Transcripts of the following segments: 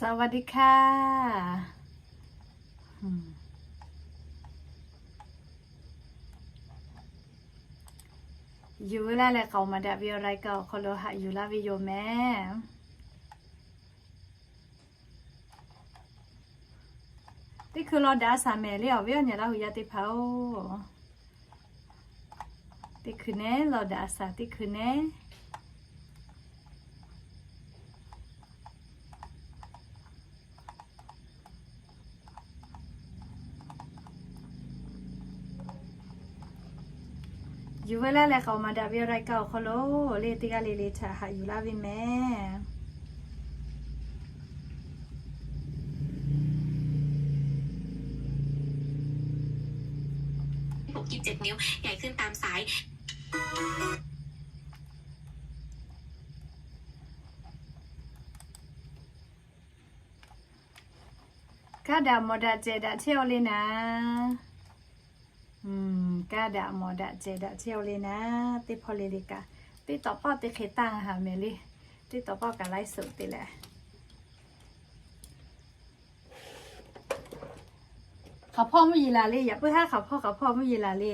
สวัสดีค่ะ Yuˬ ve laˇ leh k'aoˍ maˍ daꞈ ve awˬ laiˉ kaꞈ awˬ hk'aw lo haꞈ yuˬ laˇ ve yoˬ mehˍ. Teˇ hkui law daꞈ a shaˍ mehˍ le awˬ viˉ awˬ nyi Laˇ huˍ yaˇ teˇ hpaˍ-oˬ. Teˇ hkui nehˉ law daꞈ a shaˍ teˇ hkui nehˉ. Yuˬ ve laˇ leh k'aoˍ maˍ daꞈ ve awˬ laiˉ kaꞈ awˬ hk'aw lo le teˇ g'aˇ le le htaꞈ haꞈ yuˬ laˇ ve mehˍ. Kaˇ daꞈ mawˬ daꞈ cehˬ daꞈ chehˇ-aw le naˍ. Kaˇ daꞈ mawˬ daꞈ cehˬ daꞈ chehˇ-aw le naˍ. Teˇ hpawˇ le le kaꞈ, teˇ tawˍ pawˆ teˇ hk'e tanˇ haˍ mehˍ le. Teˇ tawˍ pawˆ kaꞈ laiˉ suhˍ te leh, hk'aˬ hpawˇ mvuhˇ yeˬ laˬ le. Yaꞈ puiˉ haˉ hk'aˬ hpawˇ hk'aˬ hpawˇ mvuhˇ yeˬ laˬ le.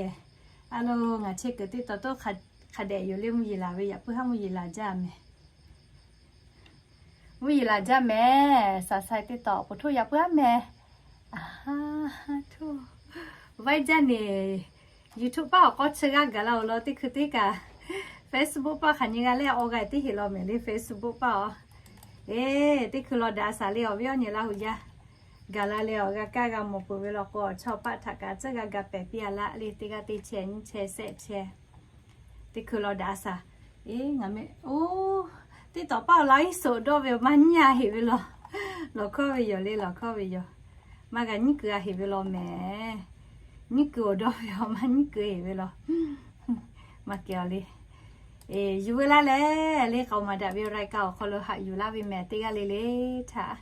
A lo, ngaˬ chehˇ kuiˬ teˇ tawˍ toˉ hk'a dehꞈ yoˬ le mvuhˇ yeˬ laˬ ve. Yaꞈ puiˉ haˉ mvuhˇ yeˬ laˬ jaˇ mehˍ. Mvuhˇ yeˬ laˬ jaˇ mehˍ. Saˍ sai teˇ tawˍ poˬ htoˇ yaꞈ puiˉ haˉ mehˍ. Vaiˇ jaˇ neˬ, YouTube paˆ awˬ k'awˇ chi g'aˇ gaˬ la-oˬ law teˇ hkui teˇ kaꞈ, Facebook paˆ hk'aˬ nyi g'a leh awˬ g'aˇ teˇ heˆ law mehˍ le. Facebook paˆ-oˬ, eˬ, teˇ hkui law daꞈ a shaˍ le awˬ viˉ awˬ nyi Laˇ huˍ yaˇ gaˬ la leh awˬ g'a kaˇ g'a mawˬ peuˬ ve law k'o, chaw paˆ htaꞈ kaꞈ tcuhˉ g'a ga pehˍ piˇ-a laˇ le. Teˇ g'aˇ teˇ chehˇ nyiˇ chehˇ shehˆ chehˇ. Teˇ hkui law daꞈ a shaˍ. Eˬ, ngaˬ meh, oˬ, teˇ tawˍ paˆ awˬ laiˉ suhˍ dawˇ ve awˬ maˇ nyiˇ g'a heˍ ve law. Lawˬ hkawˇ ve yoˬ le, lawˬ hkawˇ ve yoˬ. Maˇ g'a nyiˉ keu g'a heˍ ve law mehˍ. Nyiˉ keu awˬ dawˇ ve awˬ maˇ nyiˉ keu heˍ ve law. Maˇ kehˬ-aw le. Eˬ, yuˬ ve laˇ leh le k'aoˍ maˍ daꞈ ve awˬ laiˉ kaꞈ awˬ hk'aw lo haꞈ yuˬ laˇ ve mehˍ. Teˇ g'aˇ le le htaꞈ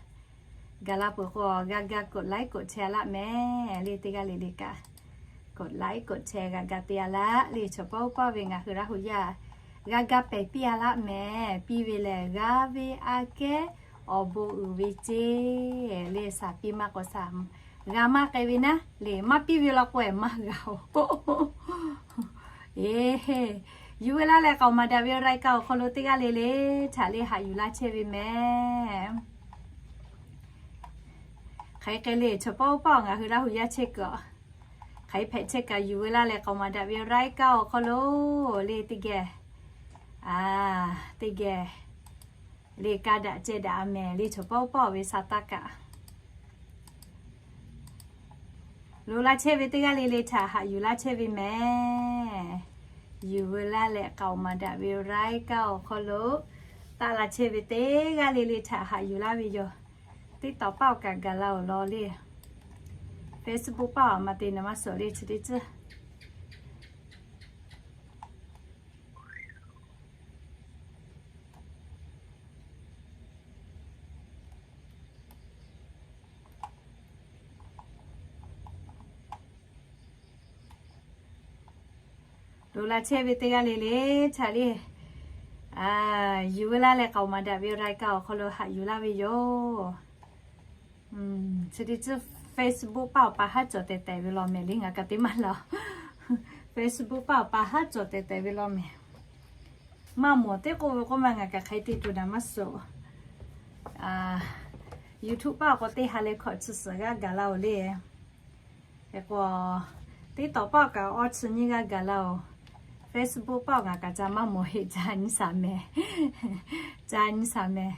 gaˬ la peuˬ k'o, g'a ga กดไลค์ กดแชร์ laˇ mehˍ le. Teˇ g'aˇ le le kaꞈ กดไลค์ กดแชร์ g'a ga te-a laˇ le. Chaw pawˆ uˉ pawˆ ve ngaˬ hui Laˇ huˍ yaˇ g'a ga pehˍ piˇ-a laˇ mehˍ. Piˇ ve lehˬ g'a ve aꞈ kehˉ awˬ bon uiˍ ve ceˇ le. Shaˍ piˇ maˇ k'awꞈ shaˍ, g'a maˇ k'ai ve naˉ le. Maˇ piˇ ve law k'o-e maˇ g'a-oˬ. Eˬ, yuˬ ve laˇ leh k'aoˍ maˍ daꞈ ve awˬ laiˉ kaꞈ awˬ hk'aw lo teˇ g'aˇ le le htaꞈ le haꞈ yuˬ laˇ chehˇ ve mehˍ. Hk'aˬ hk'e le chaw pawˆ uˉ pawˆ ngaˬ hui Laˇ huˍ yaˇ chehˇ kuiˬ-a, hk'aˬ hk'e hpehꞈ chehˇ kaꞈ yuˬ ve laˇ leh k'aoˍ maˍ daꞈ ve awˬ laiˉ kaꞈ awˬ hk'aw lo le teˇ geh, a, teˇ geh le kaˇ daꞈ ceh daꞈ-a mehˍ le. Chaw pawˆ uˉ pawˆ ve sha taˇ kaꞈ lo laˇ chehˇ ve teˇ g'aˇ le le htaꞈ haꞈ yuˬ laˇ chehˇ ve mehˍ. Yuˬ ve laˇ leh k'aoˍ maˍ daꞈ ve awˬ laiˉ kaꞈ awˬ hk'aw lo taˆ laˇ chehˇ ve teˇ g'aˇ le le htaꞈ haꞈ yuˬ laˇ ve yoˬ. Teˇ tawˍ paˆ awˬ kaꞈ gaˬ la-oˬ law le. Facebook paˆ awˬ ma te na maˇ suhˍ le chi teˇ tcuhˇ lo laˇ chehˇ ve teˇ g'aˇ le le htaꞈ le, a, yuˬ ve laˇ leh k'aoˍ maˍ daꞈ ve awˬ laiˉ kaꞈ awˬ hk'aw lo haꞈ yuˬ laˇ ve yoˬ. Chi teˇ tcuhˇ Facebook paˆ awˬ pa haˉ cawˬ tehˬ tehˬ ve law mehˍ le. Ngaˬ kaꞈ te maˇ laˬ. Facebook paˆ awˬ pa haˉ cawˬ tehˬ tehˬ ve law mehˍ. Maˇ mawˬ teˇ k'oˆ ve k'oˆ ma ngaˬ kaꞈ hk'aˬ hk'e te tuˬ daꞈ maˇ suhˍ. YouTube paˆ awˬ k'o teˇ ha leh hkawꞈ chi suhˍ g'aˇ gaˬ la-oˬ le. Hk'e k'o, teˇ tawˍ paˆ awˬ kaꞈ awˇ chi nyiˇ g'aˇ gaˬ la-oˬ. Facebook paˆ awˬ ngaˬ kaꞈ ca maˇ mawˬ heˆ ca nyi shaˍ mehˍ. Ca nyi shaˍ mehˍ.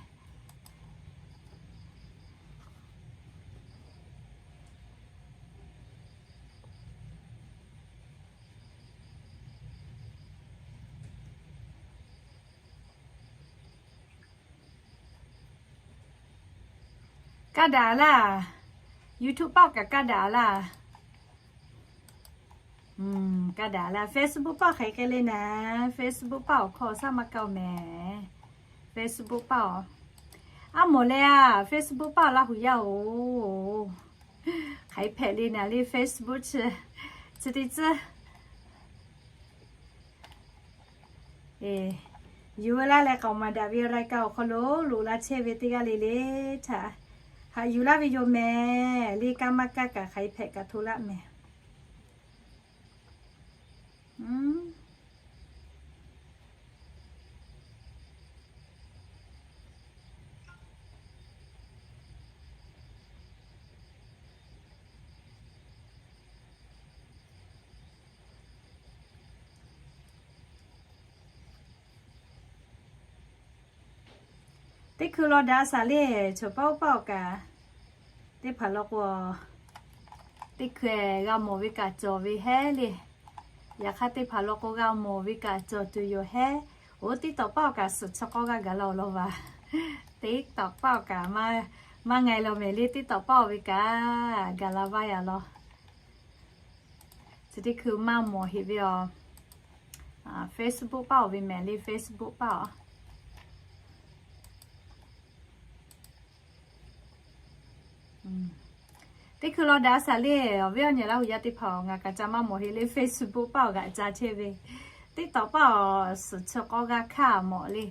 Kaˇ daꞈ laˇ. YouTube paˆ kaꞈ kaˇ daꞈ laˇ. Kaˇ daꞈ laˇ. Facebook paˆ hk'aˬ hk'e le naˍ, Facebook paˆ awˬ hkawˇ shaˉ maˇ kaˇ-oˬ mehˍ. Facebook paˆ-oˬ, aˉ mawˬ leh a, Facebook paˆ Laˇ huˍ yaˇ-oˬ, hk'aˬ hk'e hpehꞈ le naˍ le Facebook chi, chi teˇ tcuhˇ yuˬ laˇ leh k'aoˍ maˍ daꞈ ve รายการ awˬ hk'aw lo loꞈ la chehˇ ve teˇ g'aˇ le le htaꞈ haꞈ yuˬ laˇ ve yoˬ mehˍ. Le kaˇ maˇ kaˇ kaꞈ hk'aˬ hk'e hpehꞈ kaꞈ hto laˇ mehˍ. Teˇ hkui law daꞈ shaˍ le, chaw paˆ oˇ paˆ awˬ kaꞈ, teˇ hpaˍ law k'o, teˇ hkui g'a mawˬ ve kaꞈ cawˬ ve hehˉ le. Yaꞈ hk'aˇ teˇ hpaˍ law k'o g'a mawˬ ve kaꞈ cawˬ tuˬ yoˬ hehˉ. Oˇ TikTok paˆ awˬ kaꞈ suhˍ chi k'awˇ g'aˇ gaˬ la awˬ lawn vaˬ. TikTok paˆ awˬ kaꞈ maˇ, maˇ nga e law mehˍ le, TikTok paˆ awˬ ve kaꞈ gaˬ la vaˇ yaꞈ law. Chi teˇ hkui maˇ mawˬ heꞈ ve awˬ, Facebook paˆ awˬ ve mehˍ le, Facebook paˆ awˬ. Teˇ hkui law daꞈ shaˍ le, awˬ viˉ awˬ nyi Laˇ huˍ yaˇ teˇ hpaˍ, ngaˬ kaꞈ ca maˇ mawˬ heꞈ le, Facebook paˆ awˬ g'aꞈ ca chehˇ ve, TikTok paˆ awˬ suhˍ chi k'awˇ g'aˇ hkaˇ mawˬ le.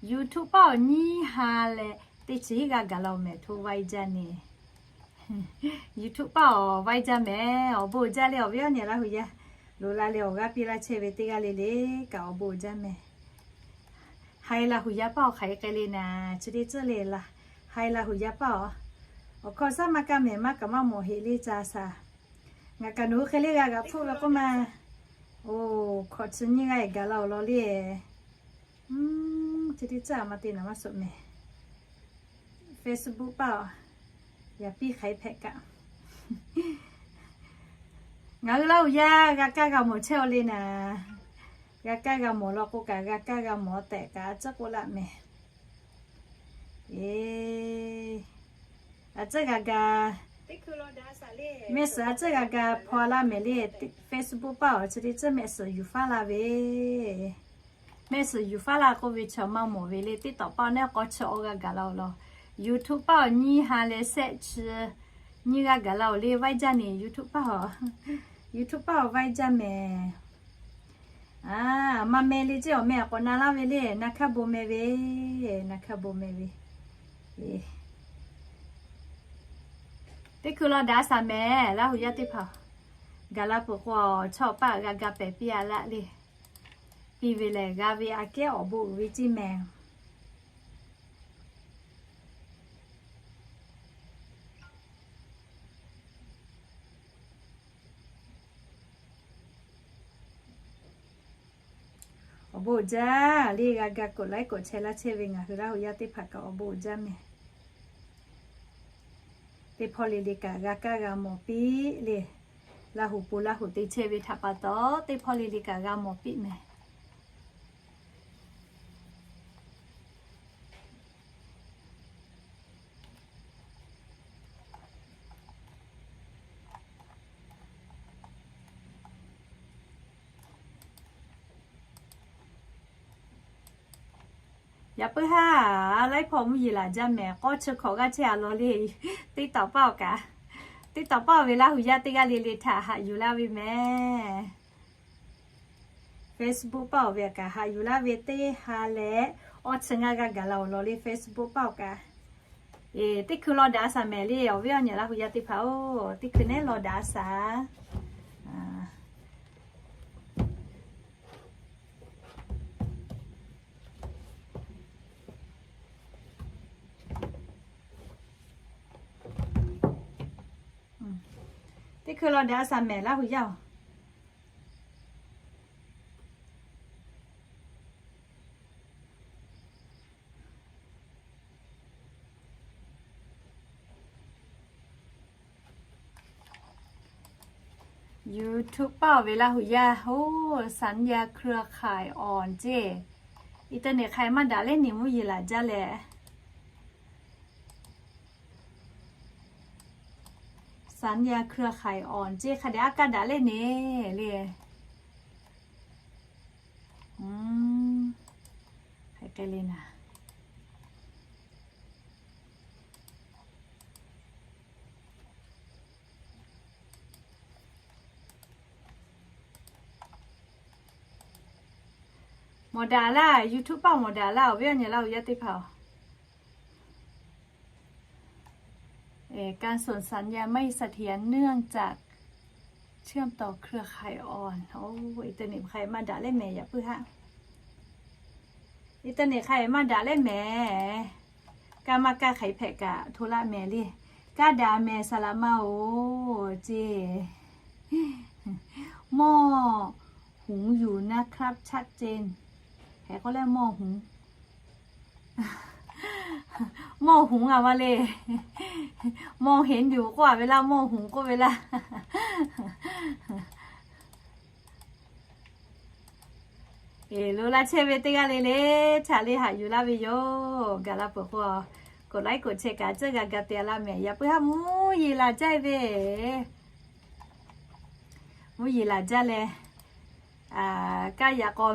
YouTube paˆ awˬ nyiˇ ha leh teˇ chi hiˉ g'aˇ gaˬ la awˬ mehˍ hto vaiˇ jaˇ ne. YouTube paˆ awˬ vaiˇ jaˇ mehˍ, awˬ bon jaˇ le awˬ viˉ awˬ nyi Laˇ huˍ yaˇ. Loꞈ la leh awˬ g'aˇ piˇ laˇ chehˇ ve teˇ g'aˇ le le kaꞈ awˬ bon jaˇ mehˍ. Haiˬ Laˇ huˍ yaˇ paˆ awˬ hk'aˬ hk'e le naˍ, chi teˇ tcuhˉ le laˬ. Haiˬ Laˇ huˍ yaˇ paˆ awˬ, awˬ hkawˇ shaˉ maˇ kaˇ mehˍ, maˇ kaꞈ maˇ mawˬ heꞈ le ca shaˍ. Ngaˬ kaꞈ nawˬ hui hk'e le g'a g'aꞈ hpfuhˆ ve k'oˆ ma. Oˬ, hkawꞈ chi nyiˇ g'aˇ gaˬ la awˬ lawn le. Chi teˇ tcuhˉ a ma te naˍ maˇ suhˍ mehˍ. Facebook paˆ awˬ, yaꞈ piˇ hk'aˬ hk'e hpehꞈ kaꞈ. Ngaˬ hui Laˇ huˍ yaˇ g'a kaˇ g'a mawˬ chehˇ aw le naˍ. G'a kaˇ g'a mawˬ law k'o kaꞈ g'a kaˇ g'a mawˬ tehꞈ kaꞈ a tcuhˉ k'oˆ laˇ mehˍ. E, a tcuhˉ g'a ga, mehˆ suhˍ a tcuhˉ g'a ga hpaw laˇ mehˍ le. Facebook paˆ awˬ chi teˇ tcuhˉ mehˆ suhˍ yuˬ faˉ laˇ ve. Mehˆ suhˍ yuˬ faˉ laˇ k'oˆ ve chaw maˇ mawˬ ve le. TikTok paˆ awˬ neˉ k'awˇ chi awˬ g'aˇ gaˬ la awˬ lawn. YouTube paˆ awˬ nyiˇ ha leh sehˆ chi nyiˇ g'aˇ gaˬ la awˬ le. Vaiˇ jaˇ ne YouTube paˆ awˬ, YouTube paˆ awˬ vaiˇ jaˇ mehˍ. A, maˇ meh le ceˇ awˬ meh awˬ k'awꞈ na laˇ ve le. Na hkaˇ bon meh ve, na hkaˇ bon meh ve. Teˇ hkui law daꞈ shaˍ mehˍ Laˇ huˍ yaˇ teˇ hpaˍ. Gaˬ la peuˬ k'o, chaw paˆ g'a ga pehˍ piˇ a laˇ le. Piˇ ve lehˬ g'a ve aꞈ kehˉ awˬ bon uiˍ ve ceˇ mehˍ. Awˬ bon uiˍ jaˇ le, g'a ga กดไลค์ กดแชร์ laˇ chehˇ ve ngaˬ hui Laˇ huˍ yaˇ teˇ hpaˍ kaꞈ awˬ bon uiˍ jaˇ mehˍ. Teˇ hpawˇ le le kaꞈ g'a kaˇ g'a mawˬ piˇ le. Laˇ huˍ pon Laˇ huˍ te chehˇ ve htaꞈ pa taw, teˇ hpawˇ le le kaꞈ g'a mawˬ piˇ mehˍ. Yaꞈ puiˉ haˉ, laiˉ hpawˇ mvuhˇ yeˬ laˬ jaˇ mehˍ. K'awˇ chi hkawꞈ g'aˇ chehˇ a law le. TikTok paˆ awˬ kaꞈ, TikTok paˆ awˬ ve Laˇ huˍ yaˇ teˇ g'aˇ le le htaꞈ haꞈ yuˬ laˇ ve mehˍ. Facebook paˆ awˬ ve kaꞈ haꞈ yuˬ laˇ ve teˇ ha leh, awˇ chi ngaˇ g'aˇ gaˬ la awˬ lawn le Facebook paˆ awˬ kaꞈ. Teˇ hkui law daꞈ shaˍ mehˍ le awˬ viˉ awˬ nyi Laˇ huˍ yaˇ teˇ hpaˍ-oˬ, teˇ hkui neˉ law daꞈ shaˍ. Teˇ hkui law daꞈ shaˍ mehˍ Laˇ huˍ yaˇ-oˬ. YouTube paˆ awˬ ve Laˇ huˍ yaˇ-oˬ, สัญญาณเครือข่ายอ่อน ceˇ. Internet hk'aˬ hk'e maˇ daꞈ leh niˬ mvuhˇ yeˬ laˬ jaˇ leh. สัญญาเครือข่ายอ่อน ceˇ hk'a dehꞈ a kaˇ daꞈ leh neˬ le. Hk'e le naˍ. Mawˬ daꞈ laˇ, YouTube paˆ mawˬ daꞈ laˇ, awˬ viˉ awˬ nyi laˇ awˬ yaˇ teˇ hpaˍ-oˬ. การส่งสัญญาณไม่เสถียรเนื่องจากเชื่อมต่อเครือข่ายอ่อน Oˇ, internet hk'a maˇ daꞈ leh mehˍ yaꞈ puiˉ haˆ. Internet hk'a maˇ daꞈ leh mehˍ. Kaˇ maˇ kaˇ hk'aˬ hk'e hpehꞈ kaꞈ hto laˆ mehˍ le. Kaˇ daꞈ mehˍ saˍ laꞈ ma-oˬ ceˇ. มองเห็นอยู่นะครับ ชัดเจน. Hk'e k'oˆ leh มองเห็น mawˇ huˍ a va le. มองเห็นอยู่ k'oˆ a ve laˇ, มองเห็น k'oˆ ve laˇ. Eˬ, lo laˇ chehˇ ve teˇ g'aˇ le le, chaꞈ le haꞈ yuˬ laˇ ve yoˬ. Gaˬ la peuˬ k'o, กดไลค์ กดแชร์ kaꞈ ceuˇ g'a ga te laˇ mehˍ. Yaꞈ puiˉ haˆ mvuhˇ yeˬ laˬ jaˇ ve, mvuhˇ yeˬ laˬ jaˇ leh, kaˇ yaꞈ k'aw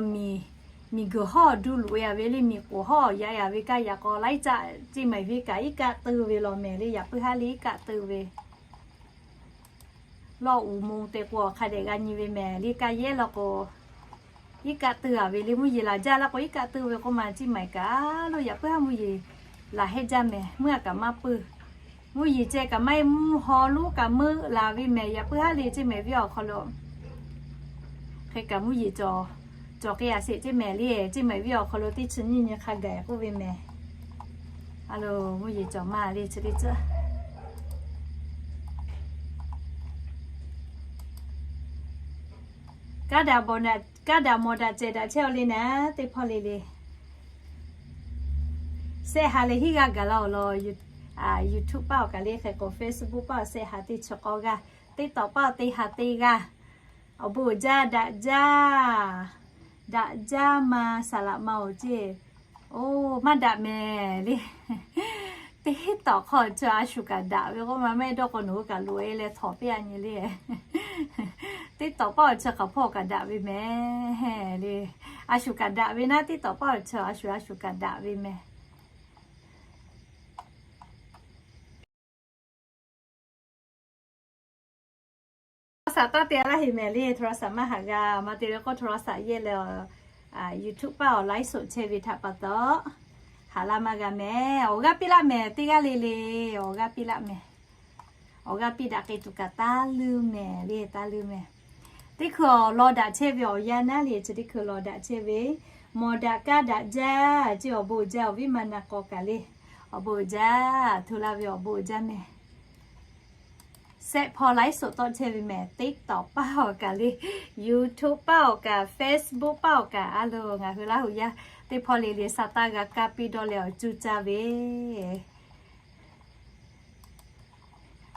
miˬ guiˬ hawˉ du loꞈ-e a ve le, miˬ k'oˍ hawˉ yaꞈ-e a ve kaˇ yaꞈ k'aw laiˉ caˆ ceˇ maiˍ ve kaꞈ iˉ kaˆ teu ve law mehˍ le. Yaꞈ puiˉ haˆ le iˉ kaˆ teu ve lawˇ uˍ mo te k'o hk'a dehꞈ g'a nyi ve mehˍ le. Kaˇ yehˉ law k'o, iˉ kaˆ teu a ve le. Mvuhˇ yeˬ laˬ jaˇ laˇ k'o, iˉ kaˆ teu ve k'oˆ ma ceˇ maiˍ kaꞈ lo. Yaꞈ puiˉ haˆ mvuhˇ yeˬ laˬ hehˉ jaˇ mehˍ. Mvuhˇ a kaꞈ maˇ peuˬ. Mvuhˇ yeˬ ceh kaꞈ maˇ heˆ, mvuhˇ haw lonˉ kaꞈ meuˆ la ve mehˍ. Yaꞈ puiˉ haˆ le ceˇ mehˍ ve awˬ hk'aw lo. Hk'e kaꞈ mvuhˇ yeˬ cawˬ, cawˬ k'ai a sheˍ ceˇ mehˍ le. Ceˇ maiˍ ve awˬ hk'aw lo teˇ chi nyiˇ nyi hk'a gaˬ k'oˆ ve mehˍ. A lo, mvuhˇ yeˬ cawˬ ma le chi teˇ ceuˬ. Kaˇ daꞈ mawˬ daꞈ cehˬ daꞈ chehˇ-aw le naˍ, teˇ hpawˇ le le. Sehˆ ha leh hiˉ g'aˇ gaˬ la-oˬ law. YouTube paˆ awˬ kaꞈ le hk'e k'o, Facebook paˆ awˬ sehˆ ha teˇ chi k'awˇ g'aˇ, TikTok paˆ awˬ teˇ ha teˇ g'aˇ. Awˬ bon uiˍ jaˇ, daꞈ jaˇ, daꞈ jaˇ ma saˍ laꞈ ma-oˬ ceˇ. Oˇ, maˇ daꞈ mehˍ le. TikTok hk'aw chi a shu kaꞈ daꞈ ve k'oˆ ma, maˇ heˆ dawˇ k'o nawˬ hui kaꞈ loꞈ-e leh htawnˍ piˇ a nyi le. TikTok paˆ awˬ chi hk'aˬ hpawˇ kaꞈ daꞈ ve mehˍ le. A shu kaꞈ daꞈ ve naˉ, TikTok paˆ awˬ chi a shu a shu kaꞈ daꞈ ve mehˍ. Htaˇ saˍ taˇ te a laˇ heˍ mehˍ le, htaˇ saˍ maˇ haꞈ g'a. Maˇ te ve k'o, htaˇ saˍ yehˇ leh, YouTube paˆ awˬ laiˉ soꞈ chehˇ ve htaꞈ pa taw, haꞈ laˇ maˇ g'a mehˍ. Awˬ g'aˇ piˇ laˆ mehˍ, teˇ g'aˇ le le, awˬ g'aˇ piˇ laˆ mehˍ. Awˬ g'aˇ piˇ daꞈ k'ai tuˬ kaꞈ taˇ leuˇ mehˍ le, taˇ leuˇ mehˍ. Teˇ hkui awˬ lawn daꞈ chehˇ ve awˬ yanˇ naˉ le, chi teˇ hkui lawn daꞈ chehˇ ve, mawˬ daꞈ kaˇ daꞈ jaˇ ceˇ. Awˬ bon uiˍ jaˇ awˬ viˉ ma na k'aw kaꞈ le. Awˬ bon uiˍ jaˇ, hto la ve awˬ bon uiˍ jaˇ mehˍ. Sehˆ hpawˇ laiˉ soꞈ tawˆ chehˇ ve mehˍ, TikTok paˆ awˬ kaꞈ le, YouTube paˆ awˬ kaꞈ, Facebook paˆ awˬ kaꞈ. A lo, ngaˬ hui Laˇ huˍ yaˇ teˇ hpawˇ le le saˍ taˇ g'a kaˇ piˇ dawˇ leh awˬ cuˇ caˇ ve.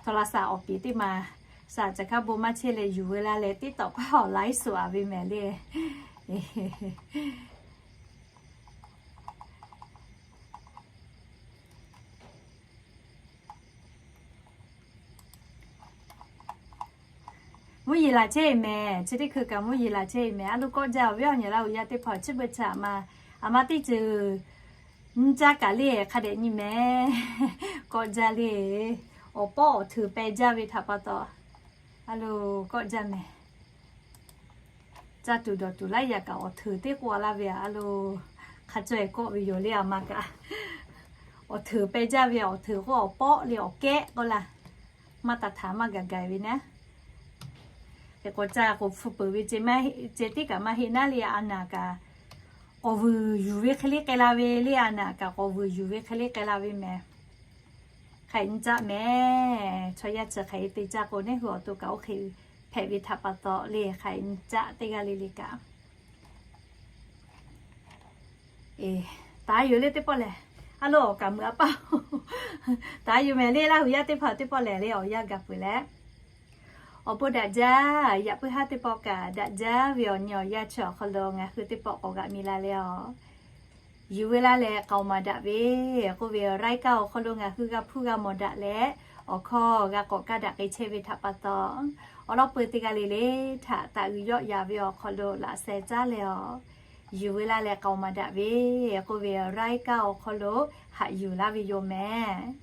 Htaˇ saˍ awˬ piˍ teˇ maˬ, saˍ caˬ hkaˉ bon maˇ chehˇ leh yuˬ ve laˇ leh, TikTok paˆ awˬ laiˉ soꞈ a ve mehˍ le. Mvuhˇ yeˬ laˬ chehˇ e mehˍ, chi teˇ hkui kaꞈ mvuhˇ yeˬ laˬ chehˇ e mehˍ. A lo, kawˆ jaˇ awˬ viˉ awˬ nyi Laˇ huˍ yaˇ teˇ hpaˍ, chi beuꞈ chi aꞈ ma, aˬ ma teˇ ceuˬ nyi caˇ kaꞈ le hk'a dehꞈ nyi mehˍ. Kawˆ jaˇ le, awˬ pawˆ awˬ hteuˍ peh jaˇ ve htaꞈ pa taw, a lo, kawˆ jaˇ mehˍ. Caˇ tuˬ dawˬ tuˬ laiˉ yaꞈ kaꞈ awˬ hteuˍ teˇ k'oˆ a laˇ ve a lo, hk'a caweh kawˆ ve yoˬ le aˬ ma kaꞈ. Awˬ hteuˍ peh jaˇ ve, awˬ hteuˍ k'o awˬ pawˆ le awˬ kehˉ k'oˆ laˇ. Maˇ taˍ htaˍ maˇ gaˬ gaˬ ve naˉ. Hk'e k'o caˇ k'o hpu peuˬ ve ceh tiˉ kaꞈ maˇ heˆ naˉ le, a naˍ kaꞈ k'awꞈ vuiˬ yuˬ ve hk'e le k'ai la ve le, a naˍ kaꞈ k'awꞈ vuiˬ yuˬ ve hk'e le k'ai la ve mehˍ. Hk'aˬ hk'e nyi caˇ mehˍ. Chaw yaˇ chi hk'aˬ hk'e te caˇ k'o, neˇ hui awˬ to kaꞈ oˇ hk'e hpehꞈ ve htaꞈ pa taw le, hk'aˬ hk'e nyi caˇ teˇ g'aˇ le le kaꞈ. Eˬ, taˍ yoˬ le teˇ pawˆ lehˬ. A lo, awˬ kaˍ meuꞈ a paˇ. Taˍ yoˬ mehˍ le, Laˇ huˍ yaˇ teˇ hpaˍ teˇ pawˆ lehˬ le, awˬ yanˇ gaˬ peuˬ leh, awˬ bon daꞈ jaˇ. Yaꞈ puiˉ haˉ teˇ pawˆ kaꞈ daꞈ jaˇ ve awˬ nyi awˬ yanˇ chi awˬ hk'aw lo ngaˬ hui teˇ pawˆ k'awꞈ g'aꞈ mi la leh a, yuˬ ve laˇ leh k'aoˍ maˍ daꞈ ve k'oˆ ve, รายการ awˬ hk'aw lo ngaˬ hui g'a hpuˇ g'a mawˬ daꞈ leh, awˬ hkawˇ g'a k'awꞈ kaˇ daꞈ k'ai chehˇ ve htaꞈ pa taw, awˬ lawn peu teˇ g'aˇ le le htaꞈ taꞈ g'uiˬ yawˆ yaˍ ve awˬ hk'aw lo laꞈ sheh caˉ leh awˬ, yuˬ veu laˇ leh k'aoˍ maˍ daꞈ ve k'oˆ ve รายการ awˬ hk'aw lo haꞈ yuˬ laˇ ve yoˬ mehˍ.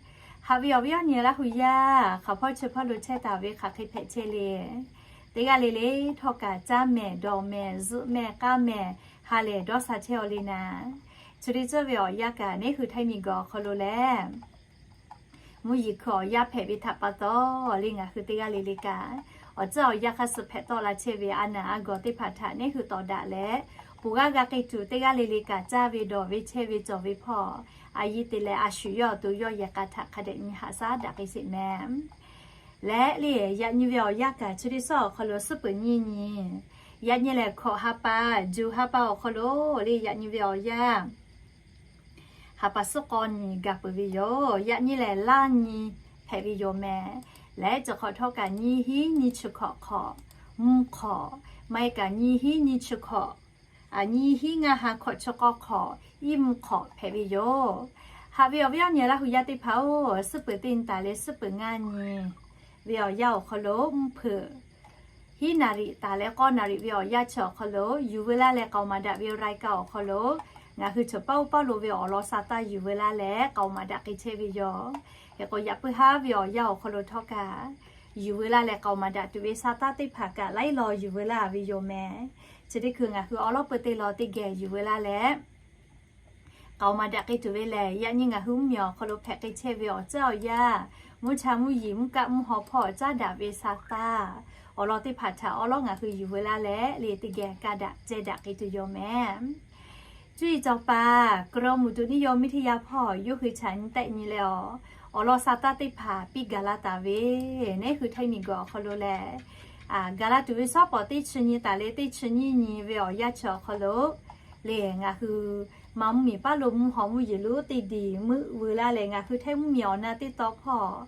Haꞈ ve awˬ viˉ awˬ nyi Laˇ hu yaˇ hk'aˬ hpawˇ chi hpawˇ lo chehˇ taˍ ve hk'aˬ hk'e hpehꞈ chehˇ le. Teˇ g'aˇ le le htawˇ kaꞈ caˇ mehˍ, dawˬ mehˍ, zuhꞈ mehˍ, k'aˇ mehˍ, ha lehˬ dawˇ sha chehˇ aw le naˍ. Chi teˇ ceuˬ ve awˬ yanˇ kaꞈ neˉ hui htaiˇ miˬ guiˬ awˬ hk'aw lo lehˬ, mvuhˇ yeˬ hkui awˬ yanˇ hpehꞈ ve htaꞈ pa taw, le ngaˬ hui teˇ g'aˇ le le kaꞈ awˬ tcuhˉ awˬ yanˇ hk'a suh hpehꞈ tawˆ la chehˇ ve a naˍ a gawˬ teˇ hpaˍ htaꞈ neˉ hui tawˍ daꞈ leh, peuˬ g'aˇ g'a k'ai tuˬ teˇ g'aˇ le le kaꞈ caˇ ve dawˬ ve chehˇ ve cawˬ ve hpawˇ, a yiˇ te leh a shu yawˇ awˬ to yawˇ yehˬ k'a htaꞈ hk'a dehꞈ nyi haꞈ shaˉ daꞈ k'ai sheˍ mehˍ. Leh le yaꞈ nyi ve awˬ yanˇ kaꞈ chi teˇ ceuˬ awˬ hk'aw lo suhˉ peuˬ nyiˇ nyi, yaꞈ nyi lehˬ hkawꞈ ha pa, juˬ ha pa awˬ hk'aw lo le yaꞈ nyi ve awˬ yanˇ ha pa suhˉ k'awˇ nyi gaˬ peuˬ ve yoˬ. Yaꞈ nyi lehˬ laˇ nyi hpehꞈ ve yoˬ mehˍ. Leh cawˬ hk'awꞈ htawˇ kaꞈ nyiˇ hinˉ nyiˇ chi hkawꞈ hk'awꞈ, mvuhˇ hk'awꞈ, maˇ heˆ kaꞈ nyiˇ hinˉ nyiˇ chi hkawꞈ, a nyiˇ hinˉ ngaˇ ha hkawꞈ chi k'awˇ hk'awꞈ, iˉ mvuhˇ hk'awꞈ hpehꞈ ve yoˬ. Haꞈ ve awˬ viˉ awˬ nyi Laˇ hu yaˇ teˇ hpaˍ-oˬ, suhˉ peuˬ teˇ nyi taˍ leh suhˉ peuˬ ngaˇ nyi ve awˬ yanˇ awˬ hk'aw lo mvuhˇ hpeuꞈ hiˉ naˍ riˍ taˍ leh k'awˇ naˍ riˍ ve awˬ yanˇ chi awˬ hk'aw lo yuˬ veu laˇ leh k'aoˍ maˍ daꞈ ve รายการ awˬ hk'aw lo, ngaˬ hui chaw paˇ oˇ paˇ lo ve awˬ lawn sha taˇ yuˬ veu laˇ leh k'aoˍ maˍ daꞈ k'ai chehˇ ve yoˬ. Hk'e k'o yaꞈ puiˉ haˉ ve awˬ yanˇ awˬ hk'aw lo htawˇ kaꞈ, yuˬ veu laˇ leh k'aoˍ maˍ daꞈ tuˬ ve sha taˇ teˇ hpaˍ kaꞈ laiˉ law yuˬ veu laˇ ve yoˬ mehˍ. Chi teˇ hkui ngaˬ hui awˬ lawn peu teˇ law teˇ geh yuˬ veu laˇ leh k'aoˍ maˍ daꞈ k'ai tuˬ ve lehˬ, yaꞈ nyi ngaˬ hui mvuhˇmiˬ awˬ hk'aw lo hpehꞈ k'ai chehˇ ve awˬ tcuhˉ awˬ yanˇ, mvuhˇ cha mvuhˇ yeˬ mvuhˇ kaˆ mvuhˇ haw hpawˇ caˉ daꞈ ve sha taˇ, awˬ lawn teˇ hpaˍ htaꞈ awˬ lawn ngaˬ hui yuˬ veu laˇ leh le teˇ geh kaˇ daꞈ ceh daꞈ k'ai tuˬ yoˬ mehˍ. Cuˇ yiˍ cawˬ paˍ กรมอุตุนิยมวิทยา hpawˇ yawˇ hui chaꞈ nyi tehˆ nyi leh awˬ, awˬ lawn sha taˇ teˇ hpaˍ piˇ gaˬ la taˍ ve, neˉ hui htaiˇ miˬ guiˬ awˬ hk'aw lo lehˬ, gaˬ la tuˬ ve shawˉ pawˍ teˇ chi nyi taˍ leh teˇ chi nyiˇ nyi ve awˬ yanˇ chi awˬ hk'aw lo le ngaˬ hui ma mvuhˇmiˬ paˉ lo mvuhˇ haw mvuhˇ yeˬ lonˉ teˇ diˬ meuˆ veu laˇ leh ngaˬ hui htaiˇ mvuhˇmiˬ awˬ na teˇ taw hpawˇ,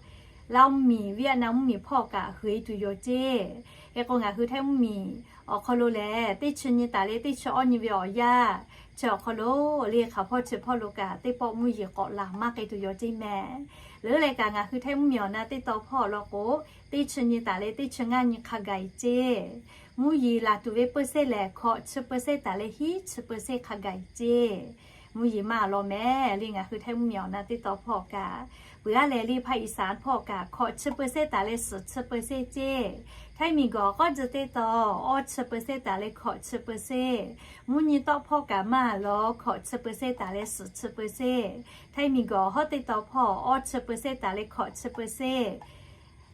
Laˇ mvuhˇmiˬ, Vietnam mvuhˇmiˬ hpawˇ kaꞈ hui e tuˬ yoˬ ceˇ. Hk'e k'o ngaˬ hui htaiˇ mvuhˇmiˬ awˬ hk'aw lo lehˬ teˇ chi nyi taˍ leh teˇ chi awˇ nyi ve awˬ yanˇ chi awˬ hk'aw lo le hk'aˬ hpawˇ chi hpawˇ lo kaꞈ teˇ pawˆ mvuhˇ yeˬ k'awꞈ laˬ maˇ k'ai tuˬ yoˬ ceˇ mehˍ. Leuˉ leh kaꞈ ngaˬ hui htaiˇ mvuhˇmiˬ awˬ na teˇ taw hpawˇ law k'o, teˇ chi nyi taˍ leh teˇ chi ngaˇ nyi hk'a gaˬ ceˇ. Mvuhˇ yeˬ laˬ tuˬ ve เปอร์เซ็นต์ lehˬ hkawꞈ chi เปอร์เซ็นต์ taˍ leh hiˉ chi เปอร์เซ็นต์ hk'a gaˬ ceˇ. Mvuhˇ yeˬ maˇ law mehˍ le ngaˬ hui htaiˇ mvuhˇmiˬ awˬ na teˇ taw hpawˇ kaꞈ, peuˬ aˉ leh le ภาคอีสาน hpawˇ kaꞈ hkawꞈ chi เปอร์เซ็นต์ taˍ leh suhˍ chi เปอร์เซ็นต์ ceˇ. Htaiˇ miˬ guiˬ awˬ k'awˇ ji teˇ taw awˇ chi เปอร์เซ็นต์ taˍ leh hkawꞈ chi เปอร์เซ็นต์. Mvuhˇ nyi tawˆ hpawˇ kaꞈ maˇ law hkawꞈ chi เปอร์เซ็นต์ taˍ leh suhˍ chi เปอร์เซ็นต์. Htaiˇ miˬ guiˬ awˬ hawˉ teˇ taw hpawˇ awˇ chi เปอร์เซ็นต์ taˍ leh hkawꞈ chi เปอร์เซ็นต์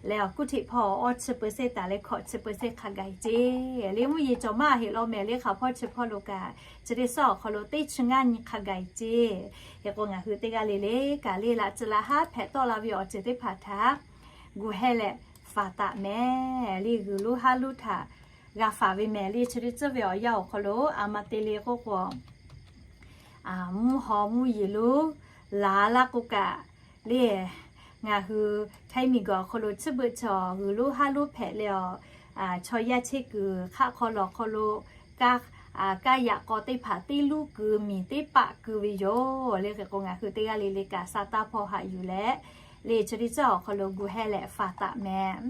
leh awˬ kuˉ hteꞈ hpawˇ awˇ chi เปอร์เซ็นต์ taˍ leh hkawꞈ chi เปอร์เซ็นต์ hk'a gaˬ ceˇ. Le mvuhˇ yeˬ cawˬ maˇ heˆ law mehˍ le hk'aˬ hpawˇ chi hpawˇ lo kaꞈ chi teˇ shawˉ awˬ hk'aw lo teˇ chi ngaˇ nyi hk'a gaˬ ceˇ. Hk'e k'o ngaˬ hui teˇ g'aˇ le le kaꞈ le laꞈ tcuh laꞈ haˉ hpehꞈ tawˆ la ve awˬ ceuˬ teˇ hpaˍ htaꞈ gu heh leh faˍ taˍ mehˍ le g'uiˬ lonˉ haˉ lonˉ htaꞈ g'a faˍ ve mehˍ le chi teˇ ceuˬ ve awˬ yanˇ awˬ hk'aw lo a ma te le k'oˆ k'o, mvuhˇ haw mvuhˇ yeˬ lonˉ laˬ laˇ k'o kaꞈ le ngaˬ hui htaiˇ miˬ guiˬ awˬ hk'aw lo chi beuꞈ chaw g'uiˬ lonˉ haˉ lonˉ hpehꞈ leh awˬ, chaw yaˇ chehˇ kuiˬ hk'aˆ hk'aw lawˬ hk'aw lo kaˇ yaꞈ k'aw teˇ hpaˍ teˇ luˉ keu miˬ teˇ paˆ keu ve yoˬ le. Hk'e k'o ngaˬ hui teˇ g'aˇ le le kaꞈ sha taˇ hpawˇ haꞈ yuˬ leh le chi teˇ ceuˬ awˬ hk'aw lo gu heh leh faˍ taˍ mehˍ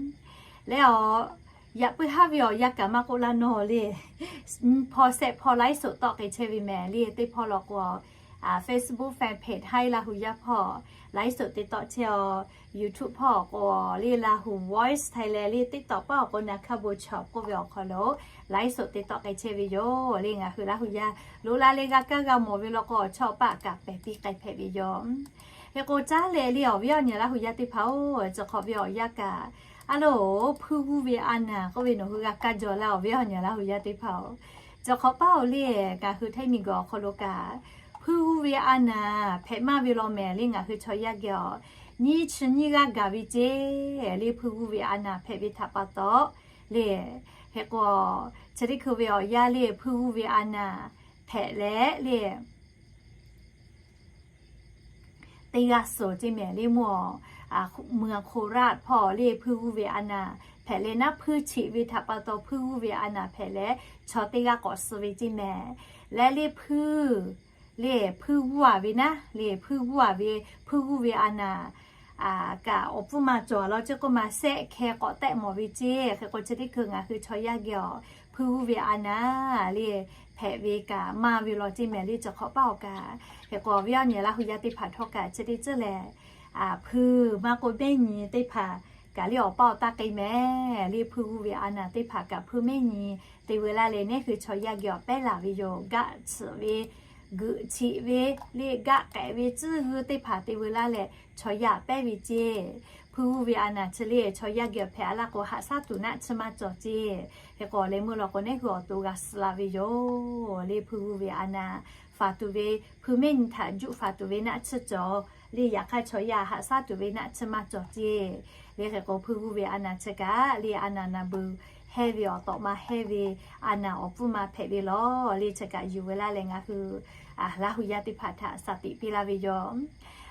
le awˬ, yaꞈ puiˉ haˉ ve awˬ yanˇ kaꞈ maˇ k'oˆ laˇ nawˬ le, hpawˇ shehˆ hpawˇ ไลฟ์สด tawˆ k'ai chehˇ ve mehˍ le teˇ hpawˇ law k'o Facebook fan page Htaiˇ Laˇ hu yaˇ hpawˇ ไลฟ์สด te tawˆ chehˇ awˬ, YouTube hpawˇ k'o le Lahu Voice Thailand le TikTok paˉ awˬ k'o naˍ hkaˇ bon chaw k'oˆ ve awˬ hk'aw lo ไลฟ์สด te tawˆ k'ai chehˇ ve yoˬ le. Ngaˬ hui Laˇ hu yaˇ loꞈ la leh g'a kaˇ g'a mawˬ ve law k'o awˬ chawˇ paˆ kaꞈ pehˬ piˇ k'ai hpehꞈ ve yoˬ. Hk'e k'o caˉ leh le awˬ viˉ awˬ nyi Laˇ hu yaˇ teˇ hpaˍ-oˬ, cawˬ hk'awꞈ ve awˬ yanˇ kaꞈ a loˬ hpuiˇ g'uˇ ve a naˍ k'oˆ ve nawˬ hui g'a kaˇ jaw laˇ awˬ viˉ awˬ nyi Laˇ hu yaˇ teˇ hpaˍ-oˬ, cawˬ hk'awꞈ paˉ-oˬ le ngaˬ hui htaiˇ miˬ guiˬ awˬ hk'aw lo kaꞈ hpuiˇ g'uˇ ve a naˍ hpehꞈ maˇ ve law mehˍ le ngaˬ hui chaw yaˇ geh awˬ, nyiˇ chi nyiˇ g'aˇ gaˬ ve ceˇ le hpuiˇ g'uˇ ve a naˍ hpehꞈ ve htaꞈ pa taw le. Hk'e k'o chi teˇ hkui ve awˬ yanˇ le hpuiˇ g'uˇ ve a naˍ hpehꞈ leh le teˇ g'aˇ suhˍ ceˇ mehˍ le mvuhˇ awˬ, เมืองโคราช hpawˇ le hpuiˇ g'uˇ ve a naˍ hpehꞈ leh naˉ hpuiˇ cheꞈ ve htaꞈ pa taw hpuiˇ g'uˇ ve a naˍ hpehꞈ leh chaw teˇ g'aˇ k'awꞈ suh ve ceˇ mehˍ. Leh le hpuiˇ le hpuiˇ g'uˇ a ve naˉ le hpuiˇ g'uˇ a ve hpuiˇ g'uˇ ve a naˍ kaꞈ awˬ pfuhˇ ma cawˬ law ceˇ k'oˆ ma, shehˆ hkeh k'awꞈ tehˆ mawˬ ve ceˇ. Hk'e k'o chi teˇ hkui ngaˬ hui chaw yaˇ geh awˬ hpuiˇ g'uˇ ve a naˍ le hpehꞈ ve kaꞈ maˇ ve law ceˇ mehˍ le, chi hk'awꞈ paˇ awˬ kaꞈ. Hk'e k'o awˬ viˉ awˬ nyi Laˇ hu yaˇ teˇ hpaˍ htawˇ kaꞈ chi teˇ ceuˬ lehˬ, hpuiˇ maˇ k'oˆ mehˆ nyi teˇ hpaˍ kaꞈ le awˬ paˇ awˬ taˇ k'ai mehˍ le, hpuiˇ g'uˇ ve a naˍ teˇ hpaˍ kaꞈ hpuiˇ mehˆ nyi te veu laˇ leh, neˇ hui chaw yaˇ geh awˬ pehˉ laˬ ve yoˬ. Gaˆ tsuhꞈ ve, geuꞈ chiꞈ ve le, gaˆ k'ehꞈ ve tcuhˉ g'uiˇ teˇ hpaˍ te veu laˇ leh chaw yaˇ pehˉ ve ceˇ. Hpuiˇ g'uˇ ve a naˍ chi le chaw yaˇ geh awˬ hpehꞈ a laˇ k'o, haꞈ shaˉ tuˬ naˆ tsuhˇ maˇ cawˬ ceˇ. Hk'e k'o leh meuˇ law k'o, neˇ hui awˬ to g'a suh la ve yoˬ le. Hpuiˇ g'uˇ ve a naˍ faˍ tuˬ ve, hpuiˇ mehˆ nyi htaꞈ juˆ faˍ tuˬ ve naˆ tsuhˇ cawˬ le. Yaꞈ hk'aˇ chaw yaˇ haꞈ shaˉ tuˬ ve naˆ tsuhˇ maˇ cawˬ ceˇ le. Hk'e k'o hpuiˇ g'uˇ ve a naˍ chi kaꞈ le a naˍ naˍ beuˬ hehˇ ve awˬ tawꞈ ma hehˇ ve a naˍ awˬ pfuhˇ ma hpehꞈ ve law le. Chi kaꞈ yuˬ veu laˇ leh ngaˬ hui Laˇ hu yaˇ teˇ hpaˍ htaꞈ shaˍ tiꞈ piˇ laˇ ve yoˬ.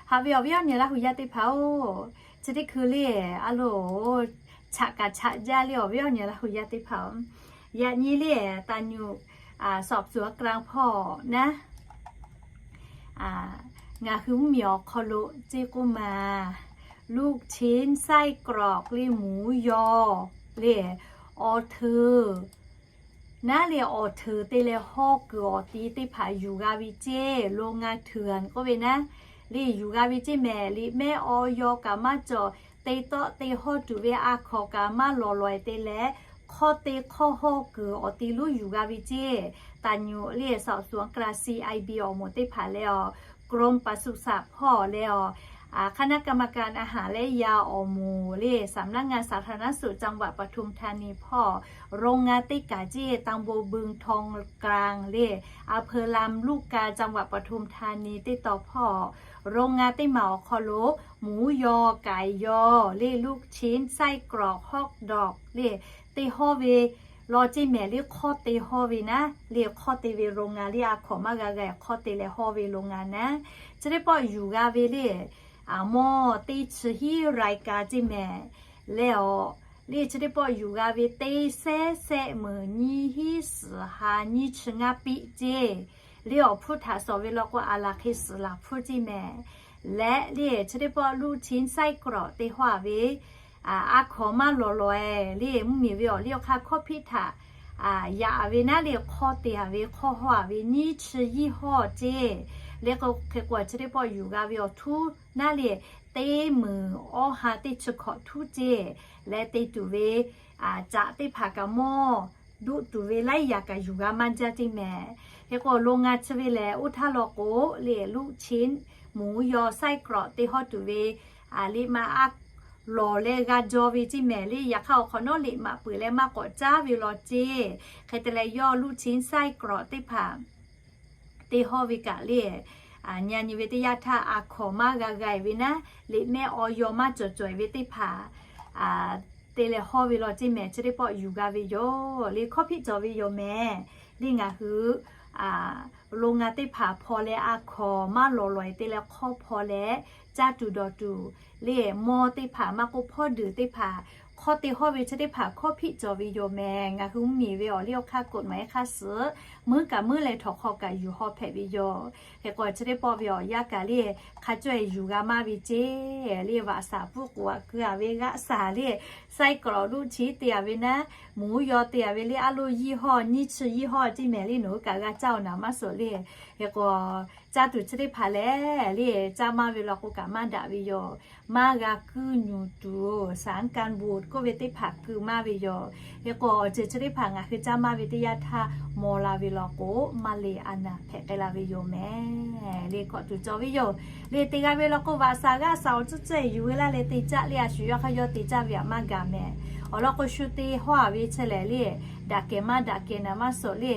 Haꞈ ve awˬ viˉ awˬ nyi Laˇ hu yaˇ teˇ hpaˍ-oˬ, chi teˇ hkui le a loˍ chaꞈ kaꞈ chaꞈ jaˇ le awˬ viˉ awˬ nyi Laˇ hu yaˇ teˇ hpaˍ-oˬ. Yaꞈ nyi le taˍ nyuꞈ สอบสวนกลาง hpawˇ naˉ, ngaˬ hui mvuhˇmiˬ awˬ hk'aw lo ceˇ k'oˆ ma, ลูกชิ้น ไส้กรอก le, หมูยอ le, awˬ hteuꞈ naˉ le awˬ hteuꞈ te leh hawˇ kuiˬ awˬ ti teˇ hpaˍ yuˬ g'a ve ceˇ. โรงงานเถื่อน k'oˆ ve naˉ le yuˬ g'a ve ceˇ mehˍ. Liꞈ mehˆ awˬ yaw kaꞈ maˇ cawˬ, te tawˆ te hawˇ tuˬ ve a hkawnˍ kaꞈ maˇ lawˬ lawˬ-e te leh, hk'awˇ te hk'awˇ hawˇ kuiˬ awˬ ti lonˉ yuˬ g'a ve ceˇ. Taˍ nyuꞈ le สอบสวนกลาง ซีไอบี awˬ moˍ teˇ hpaˍ leh awˬ กรมปศุสัตว์ hpawˇ leh awˬ คณะกรรมการอาหารและยา awˬ moˍ le สำนักงานสาธารณสุขจังหวัดปทุมธานี hpawˇ โรงงาน teˇ kaˬ ceˇ ตำบลบึงทองกลาง le, อำเภอลำลูกกา จังหวัดปทุมธานี teˇ taw hpawˇ โรงงาน teˇ maˬ awˬ hk'aw lo หมูยอ ไก่ยอ le, ลูกชิ้น ไส้กรอก ฮอทดอก le, te hawˇ ve law ceˇ mehˍ le, hk'awˇ te hawˇ ve naˉ le, hk'awˇ te ve โรงงาน le a hkawnˍ maˇ g'a g'a hk'awˇ te leh hawˇ ve โรงงาน naˉ. Chi teˇ pawˆ yuˬ g'a ve le, mawˇ teˇ chi hiˉ รายการ ceˇ mehˍ leh awˬ le, chi teˇ pawˆ yuˬ g'a ve teˇ sehˉ sehˆ meunˍ nyiˇ hiˉ suhˍ ha nyiˇ chi ngaˇ piˆ ceˇ le awˬ hpfuhˇ htaꞈ sawˍ ve law k'o, a laˬ hk'e suhˍ laˬ hpfuhˇ ceˇ mehˍ leh le, chi teˇ pawˆ ลูกชิ้น ไส้กรอก te hawˇ-a ve a hkawnˍ maˇ lawˬ lawˬ-e le, mvuhˇmiˬ ve awˬ liˇ awˬ hk'aˇ hkawˇ hpiˆ htaꞈ yaꞈ ve naˉ le, hk'awˇ te-a ve hk'awˇ hawˇ-a ve nyiˇ chi hiˉ hawˇ ceˇ le. Hk'e k'o chi teˇ pawˆ yuˬ g'a ve awˬ htuˉ naˉ le, teˇ meunˍ awˇ ha teˇ chi hkawꞈ htuˉ ceˇ leh, te tuˬ ve caꞈ teˇ hpaˍ kaꞈ mawˇ duˆ tuˬ ve laiˉ yaꞈ kaꞈ yuˬ g'a maˇ jaˇ ceˇ mehˍ. Hk'e k'o โรงงาน chi ve lehˬ, oˇ htaˇ law k'o le, ลูกชิ้น หมูยอ ไส้กรอก te hawˇ tuˬ ve liꞈ maꞈ a lawˬ leh g'a jaw ve ceˇ mehˍ le. Yaꞈ hk'aˇ awˬ hk'awꞈ nawˉ liꞈ maꞈ peuˬ leh maˇ k'awꞈ caˉ ve law ceˇ. Hk'e te leh yawˇ ลูกชิ้น ไส้กรอก teˇ hpaˍ te hawˇ ve kaꞈ le, nyi nyi ve teˇ yanˇ htaˇ a hkawnˍ maˇ g'a g'a-e ve naˉ, liꞈ mehˆ awˬ yaw maˇ cawˬ cawˬ-e ve teˇ hpaˍ te leh hawˇ ve law ceˇ mehˍ. Chi teˇ pawˆ yuˬ g'a ve yoˬ le, hkawˇ hpiˆ cawˬ ve yoˬ mehˍ le. Ngaˬ hui โรงงาน teˇ hpaˍ hpaw leh a hkawnˍ maˇ lawˬ lawˬ-e te leh hk'awˇ hpaw leh caˇ tuˬ dawˬ tuˬ le, mawˇ teˇ hpaˍ maˇ k'oˆ hpawˇ duiˬ teˇ hpaˍ hk'awˇ te hawˇ ve chi teˇ hpaˍ hkawˇ hpiˆ cawˬ ve yoˬ mehˍ. Ngaˬ hui mvuhˇmiˬ ve awˬ liˇ awˬ hk'aˇ กฎหมาย hk'aˇ suh meuˉ kaꞈ meuˉ leh htawnˍ hk'aw kaꞈ yuˬ haw hpehꞈ ve yoˬ. Hk'e k'o chi teˇ pawˆ ve awˬ yanˇ kaꞈ le, hk'a cawˇ-e yuˬ g'a maˇ ve ceˇ le, vaꞈ shaˍ pfuhˇ k'oˍ aꞈ keu-a ve g'aˆ shaˍ le, ไส้กรอก ลูกชิ้น te-a ve naˉ, หมูยอ te-a ve le, a loˇ ยี่ห้อ nyiˇ chi ยี่ห้อ ceˇ mehˍ le, nawˬ hui kaꞈ g'a caˇ-oˬ naˍ maˇ suhˍ le. Hk'e k'o caˇ tuˬ chi teˇ hpaˍ lehˬ le, caˇ maˇ ve law k'o kaꞈ maˇ daꞈ ve yoˬ. Maˇ g'a kuiˇ nyuˬ tuˬ สารกันบูด k'oˆ ve teˇ hpaˍ keu maˇ ve yoˬ. Hk'e k'o awˬ ceuˬ chi teˇ hpaˍ ngaˬ hui caˇ maˇ ve teˇ yanˇ htaˇ maw la ve law k'o, maˇ le a naˍ hpehꞈ k'ai la ve yoˬ mehˍ le. Hkawꞈ tuˬ cawˬ ve yoˬ le. Te g'a ve law k'o, vaꞈ shaˍ g'aˆ shaˍ awˬ tcuhˉ tcuhˉ-e yuˬ ve laˇ leh te caˆ le, a shu yawˇ hk'aˇ yawˇ te caˆ ve aꞈ maˇ gaˬ mehˍ. Awˬ lawn k'o, shu te hawˇ-a ve chi lehˬ le, daꞈ kehˬ maˇ daꞈ kehˬ naˍ maˇ suhˍ le.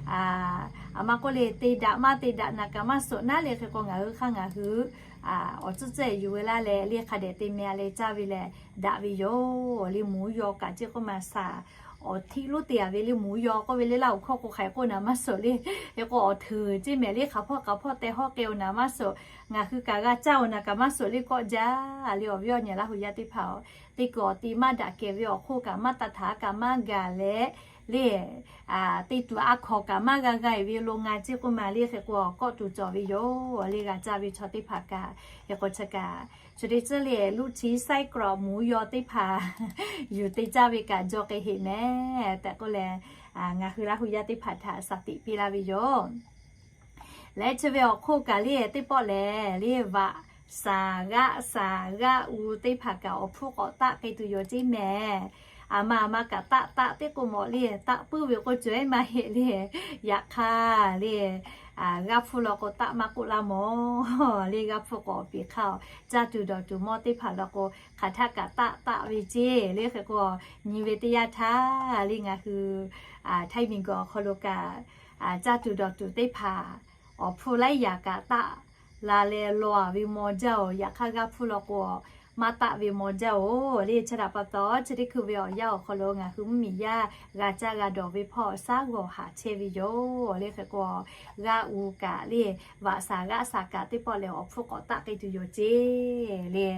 Aˬ ma k'oˆ le, te daꞈ maˇ te daꞈ naˍ kaꞈ maˇ suhˍ naˉ le. Hk'e k'o ngaˬ hui hk'aˇ ngaˬ hui awˬ tcuhˉ tcuhˉ-e yuˬ ve laˇ leh le, hk'a dehꞈ te meh-a leh caˇ ve lehˬ daꞈ ve yoˬ le. หมูยอ kaꞈ ceˇ k'oˆ ma shaˍ awˬ htiˆ lonˉ te-a ve le, หมูยอ k'oˆ ve le, Laˇ huˍ hkawˇ k'o hk'aˬ hk'e k'oˆ naˍ maˇ suhˍ le. Hk'e k'o awˬ hteuꞈ ceˇ mehˍ le, hk'aˬ hpawˇ k'aˬ hpawˇ teh hawˇ k'ai-oˬ naˍ maˇ suhˍ, ngaˬ hui kaꞈ g'a caˇ-oˬ naˍ kaꞈ maˇ suhˍ le k'awꞈ jaˇ le. Awˬ viˉ awˬ nyi Laˇ huˍ yaˇ teˇ hpaˍ-oˬ, teˇ kuiˬ awˬ ti maˇ daꞈ kehˬ ve awˬ hk'oˆ kaꞈ maˇ taˇ htaꞈ kaꞈ maˇ gaˬ leh le, teˇ tuˬ a hkawnˍ kaꞈ maˇ g'a g'a-e ve lo nga ceˇ k'oˆ ma le. Hk'e k'o kawˆ tuˬ cawˬ ve yoˬ le. G'a caˇ ve chaw teˇ hpaˍ kaꞈ hk'e k'o chi kaꞈ chi teˇ tcuhˉ le ลูกชิ้นไส้กรอกหมูยอ teˇ hpaˍ yuˬ te caˇ ve kaꞈ jaw k'ai heꞈ mehˍ tehꞈ k'oˆ leh, ngaˬ hui Laˇ hu yaˇ teˇ hpaˍ htaꞈ shaˍ tiꞈ piˇ laˇ ve yoˬ. Leh chi ve awˬ hk'oˆ kaꞈ le teˇ pawˆ lehˬ le vaꞈ shaˍ g'aˆ shaˍ g'aˆ u teˇ hpaˍ kaꞈ awˬ hpfuhˇ k'awꞈ taˆ k'ai tuˬ yoˬ ceˇ mehˍ. A ma a ma kaꞈ taˆ taˆ teˇ k'o mawˬ le taˆ puiˉ ve k'o cawˬ ehˉ maˇ heˆ le. Yaꞈ hk'aˇ le g'aˆ hpfuhˇ law k'o taˆ maˇ k'oˆ laˇ mawˬ le. G'aˆ hpfuhˇ k'awꞈ piˍ hk'aˇ caˇ tuˬ dawˬ tuˬ mawˇ teˇ hpaˍ law k'o hk'aˬ htaˆ kaꞈ taˆ taˆ ve ceˇ le. Hk'e k'o nyi ve teˇ yanˇ htaˇ le ngaˬ hui Htaiˇ miˬguiˬ awˬ hk'aw lo kaꞈ caˇ tuˬ dawˬ tuˬ teˇ hpaˍ awˬ hpfuhˇ laiˉ yaꞈ kaꞈ taˆ la leh law-a ve maw jaˇ-oˬ. Yaꞈ hk'aˇ g'aˆ hpfuhˇ law k'o maˇ taˆ ve maw jaˇ-oˬ le. Chi htaꞈ pa taw chi teˇ hkui ve awˬ yanˇ awˬ hk'aw lo ngaˬ hui mvuhˇmiˬ yaˇ g'a caˇ g'a dawˬ ve hpawˇ shaˉ g'awˬ haˍ chehˇ ve yoˬ le. Hk'e k'o g'aˆ u kaꞈ le vaꞈ shaˍ g'aˆ shaˍ kaꞈ teˇ pawˆ lehˬ awˬ hpfuhˇ k'awꞈ taˆ k'ai tuˬ yoˬ ceˇ le.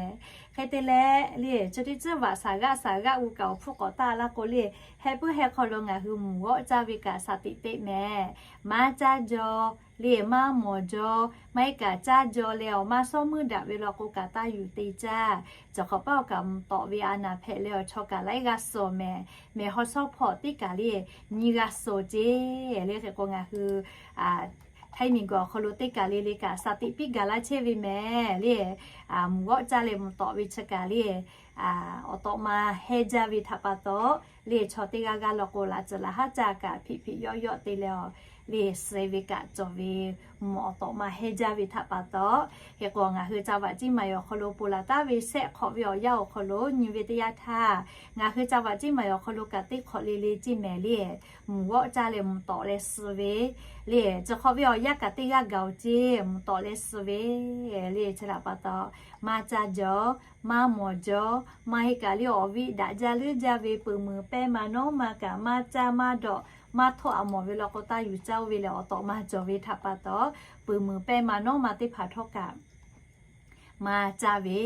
Hk'e te leh le chi teˇ tcuhˉ vaꞈ shaˍ g'aˆ shaˍ g'aˆ u kaꞈ awˬ hpfuhˇ k'awꞈ taˆ laˇ k'o le heh puiˉ heh hk'aw lo ngaˬ hui mvuhˬ g'awˆ caˇ ve kaꞈ shaˍ tiꞈ teꞈ mehˍ. Maˇ caˇ jaw le maˇ mawˬ jaw, maˇ heˆ kaꞈ caˇ jaw leh awˬ maˇ shawˉ meuˇ daꞈ ve law k'o kaꞈ taˇ yuˬ te caˇ. Cawˬ hk'awꞈ paˉ awˬ kaꞈ mvuhˬ tawꞈ ve a naˍ hpehꞈ leh awˬ chaw kaꞈ laiˉ g'aˇ suhˍ mehˍ. Mehˬ haw shawˉ hpawˇ teˇ kaˬ le nyiˇ g'aˇ suhˍ ceˇ le. Hk'e k'o ngaˬ hui Htaiˇ miˬguiˬ awˬ hk'aw lo teˇ kaˬ le le kaꞈ shaˍ tiꞈ piˇ gaˬ laˇ chehˇ ve mehˍ le. Mvuhˬ g'awˆ caˇ leh mvuhˬ tawꞈ ve chi kaꞈ le awˬ tawꞈ ma hehˇ jaˇ ve htaꞈ pa taw le chaw teˇ g'aˇ g'aˇ law k'o laꞈ tcuhˍ laꞈ haˉ caˇ kaꞈ hpiꞈ hpiꞈ yawˆ yawˆ te leh awˬ le suh ve kaꞈ cawˬ ve mvuhˬ awˬ tawꞈ ma hehˇ jaˇ ve htaꞈ pa taw. Hk'e k'o ngaˬ hui ca vaꞈ ciˇ maˍ awˬ hk'aw lo ponˬ laˬ taˍ ve shehˆ hk'awꞈ ve awˬ yanˇ awˬ hk'aw lo nyi ve teˇ yanˇ htaˇ ngaˬ hui ca vaꞈ ciˇ maˍ awˬ hk'aw lo kaꞈ teˇ hk'awꞈ le le ceˇ mehˍ le. Mvuhˬ g'awˆ caˇ leh mvuhˬ tawꞈ leh suh ve le. Chi hk'awꞈ ve awˬ yanˇ kaꞈ teˇ g'aˇ gaˬ-oˬ ceˇ mvuhˬ tawꞈ leh suh ve le. Chi htaꞈ pa taw maˇ caˇ jaw maˇ mawˬ jaw, maˇ heˆ kaꞈ le awˬ viˉ daꞈ jaˇ leuˉ jaˇ ve peuˬ muiˬ pehˇ ma nawˉ ma kaꞈ maˇ caˇ maˇ dawꞈ maˇ htawˆ a mawˬ ve law k'o taˇ yuˬ caˇ-oˬ ve lehˬ awˬ tawꞈ ma cawˬ ve htaꞈ pa taw peuˬ muiˬ pehˇ ma nawˉ ma teˇ hpaˍ htawˇ kaꞈ maˇ caˇ ve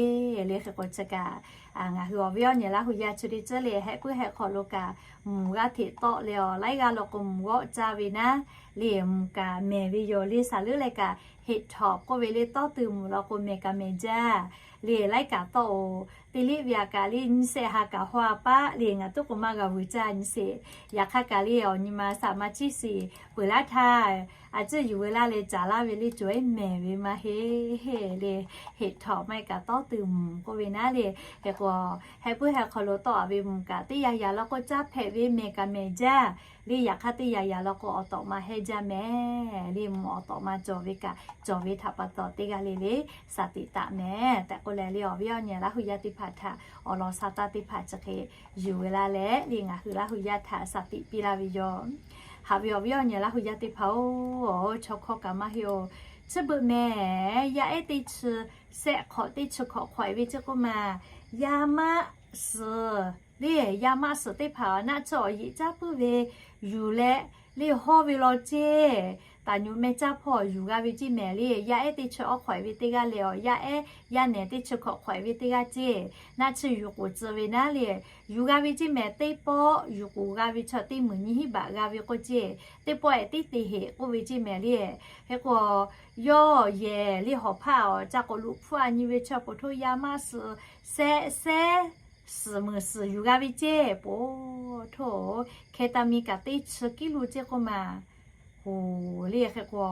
le. Hk'e k'o chi kaꞈ ngaˬ hui awˬ viˉ awˬ nyi Laˇ hu yaˇ chi teˇ tcuhˉ le heh puiˉ heh hk'aw lo kaꞈ mvuhˬ g'aˇ hteꞈ tawˆ leh awˬ laiˉ g'aˇ law k'o mvuhˬ g'awˆ caˇ ve naˉ le mvuhˬ kaꞈ mehˍ ve yoˬ le. Saˍ leuˉ leh kaꞈ heˆ htawꞈ k'oˆ ve le tawˇ tuˬ mvuhˬ law k'o mehˍ kaꞈ mehˍ jaˇ le. Laiˉ kaꞈ tawˆ oˬ te liˇ ve aꞈ kaꞈ le nyi shehˆ ha kaꞈ haw a paˆ le ngaˬ tuˉ k'o maˇ g'a vuiˬ caˇ nyi sheˍ. Yaꞈ hk'aˇ kaꞈ le awˬ nyi ma shaˍ ma ciˇ shiˍ peuˬ laˇ htaˇ a ciˉ yuˬ ve laˇ leh caˍ laˇ ve le cawˬ ehˉ mehˍ ve maˇ heˆ le. Heˆ htawꞈ maˇ heˆ kaꞈ tawˇ tuˬ mvuhˬ k'oˆ ve naˉ le. Hk'e k'o heh puiˉ heh hk'aw lo tawˆ a ve mvuhˬ kaꞈ teˇ yanˇ yanˇ law k'o caˇ hpehꞈ ve mehˍ kaꞈ mehˍ jaˇ le. Yaꞈ hk'aˇ teˇ yanˇ yanˇ law k'o awˬ tawꞈ ma hehˇ jaˇ mehˍ le. Mvuhˬ awˬ tawꞈ ma cawˬ ve kaꞈ cawˬ ve htaꞈ pa taw teˇ g'aˇ le le shaˍ tiꞈ taˍ mehˍ tehꞈ k'oˆ leh le awˬ viˉ awˬ nyi Laˇ hu yaˇ teˇ hpaˍ htaꞈ awˬ lawn sha taˇ teˇ hpaˍ chi hk'e yuˬ ve laˇ leh le ngaˬ hui Laˇ hu yaˇ htaꞈ shaˍ tiꞈ piˇ laˇ ve yoˬ. Haꞈ ve awˬ viˉ awˬ nyi Laˇ hu yaˇ teˇ hpaˍ-oˬ, chaw hkawˇ kaꞈ maˇ heˆ-oˬ. Chi beuꞈ mehˍ yaˇ ehˉ teˇ chi shehˆ hk'awꞈ teˇ chi hk'awꞈ hk'awꞈ e ve ceˇ k'oˆ ma, yaˇ maˆ suhˍ le, yaˇ maˆ suhˍ teˇ hpaˍ naˆ tsuhˇ awˬ yeꞈ caˉ puiˉ ve yuˬ leh le hawˇ ve law ceˇ. Taˍ nyuꞈ meh caˇ hpawˇ yuˬ g'a ve ceˇ mehˍ le. Yaˇ ehˉ teˇ chi awˬ hk'awꞈ e ve teˇ g'aˇ leh awˬ yaˇ ehˉ yaˇ nehˬ teˇ chi hk'awꞈ hk'awꞈ e ve teˇ g'aˇ ceˇ. Naˆ tsuhˇ yuˬ k'oˍ tcuh ve naˉ le yuˬ g'a ve ceˇ mehˍ. Teˇ pawˆ yuˬ k'oˍ g'a ve chaw teˇ muiˬ nyiˇ hinˉ baꞈ g'a ve k'oˆ ceˇ. Teˇ pawˆ ehˉ teˇ te heꞈ k'oˆ ve ceˇ mehˍ le. Hk'e k'o yawˇ yehˬ le hawˍ hpaˇ awˬ ca k'awꞈ luꞈ hpfuhˇ a nyi ve chaw po htoˇ yaˇ maˆ suhˍ shehˆ shehˆ suhˍ meuˍ suhˍ yuˬ g'a ve ceˇ po htoˇ. Hkeh ta mi kaꞈ teˇ chi kiˉ lo ceˇ k'oˆ ma. Hoˬ le hk'e k'o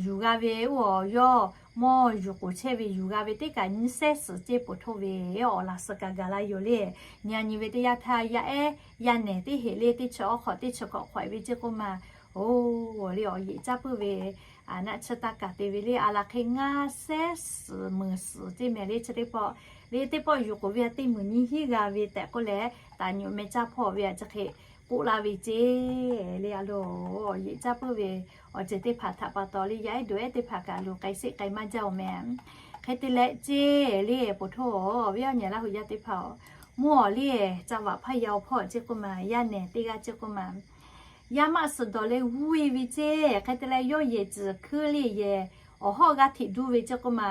yuˬ g'a ve oˇ awˬ yawˇ mawˇ yuˬ k'oˍ chehˇ ve yuˬ g'a ve teˇ kaꞈ nyiˇ shehˆ suhˍ ceˇ po htoˇ ve awˬ laꞈ suhˍ kaꞈ gaˬ la yoˬ le. Nyi a nyi ve teˇ yanˇ htaˇ yaˇ ehˉ yaˇ nehˬ teˇ heꞈ le teˇ chi awˬ hk'awꞈ teˇ chi hk'awꞈ hk'awꞈ e ve ceˇ k'oˆ ma. Hoˬ le awˬ yeꞈ caˉ puiˉ ve naˆ tsuhˇ taˇ kaˍ te ve le a laˬ hk'e ngaˇ shehˉ suhˍ meuˍ suhˍ ceˇ mehˍ le. Chi teˇ pawˆ le teˇ pawˆ yuˬ k'oˍ ve a teˇ muiˬ nyiˇ hinˉ g'a ve tehꞈ k'oˆ leh taˍ nyuꞈ meh caˇ hpawˇ ve a chi hk'e k'oˆ laˇ ve ceˇ le. A lo awˬ yeꞈ caˉ puiˉ ve awˬ ceuˬ teˇ hpaˍ htaꞈ pa taw le yaˇ ehˉ dawˬ ehˉ teˇ hpaˍ kaꞈ luˬ k'ai sheˆ k'ai maˇ jaˇ-oˬ mehˍ. Hk'e te leh ceˇ le po htoˇ awˬ viˉ awˬ nyi Laˇ hu yaˇ teˇ hpaˍ-oˬ, mvuhˇ awˬ le ca vaꞈ hpaˇ yaˇ awˬ hpawˇ ceˇ k'oˆ ma, yaˇ nehˬ teˇ g'aˇ ceˇ k'oˆ ma, yaˇ maˆ suhˍ dawˬ leh g'uˇ e ve ceˇ. Hk'e te leh yawˇ yehˬ ciˬ hkuiˇ le yehˬ awˬ hawˉ g'aˇ hteꞈ duˇ ve ceˇ k'oˆ ma,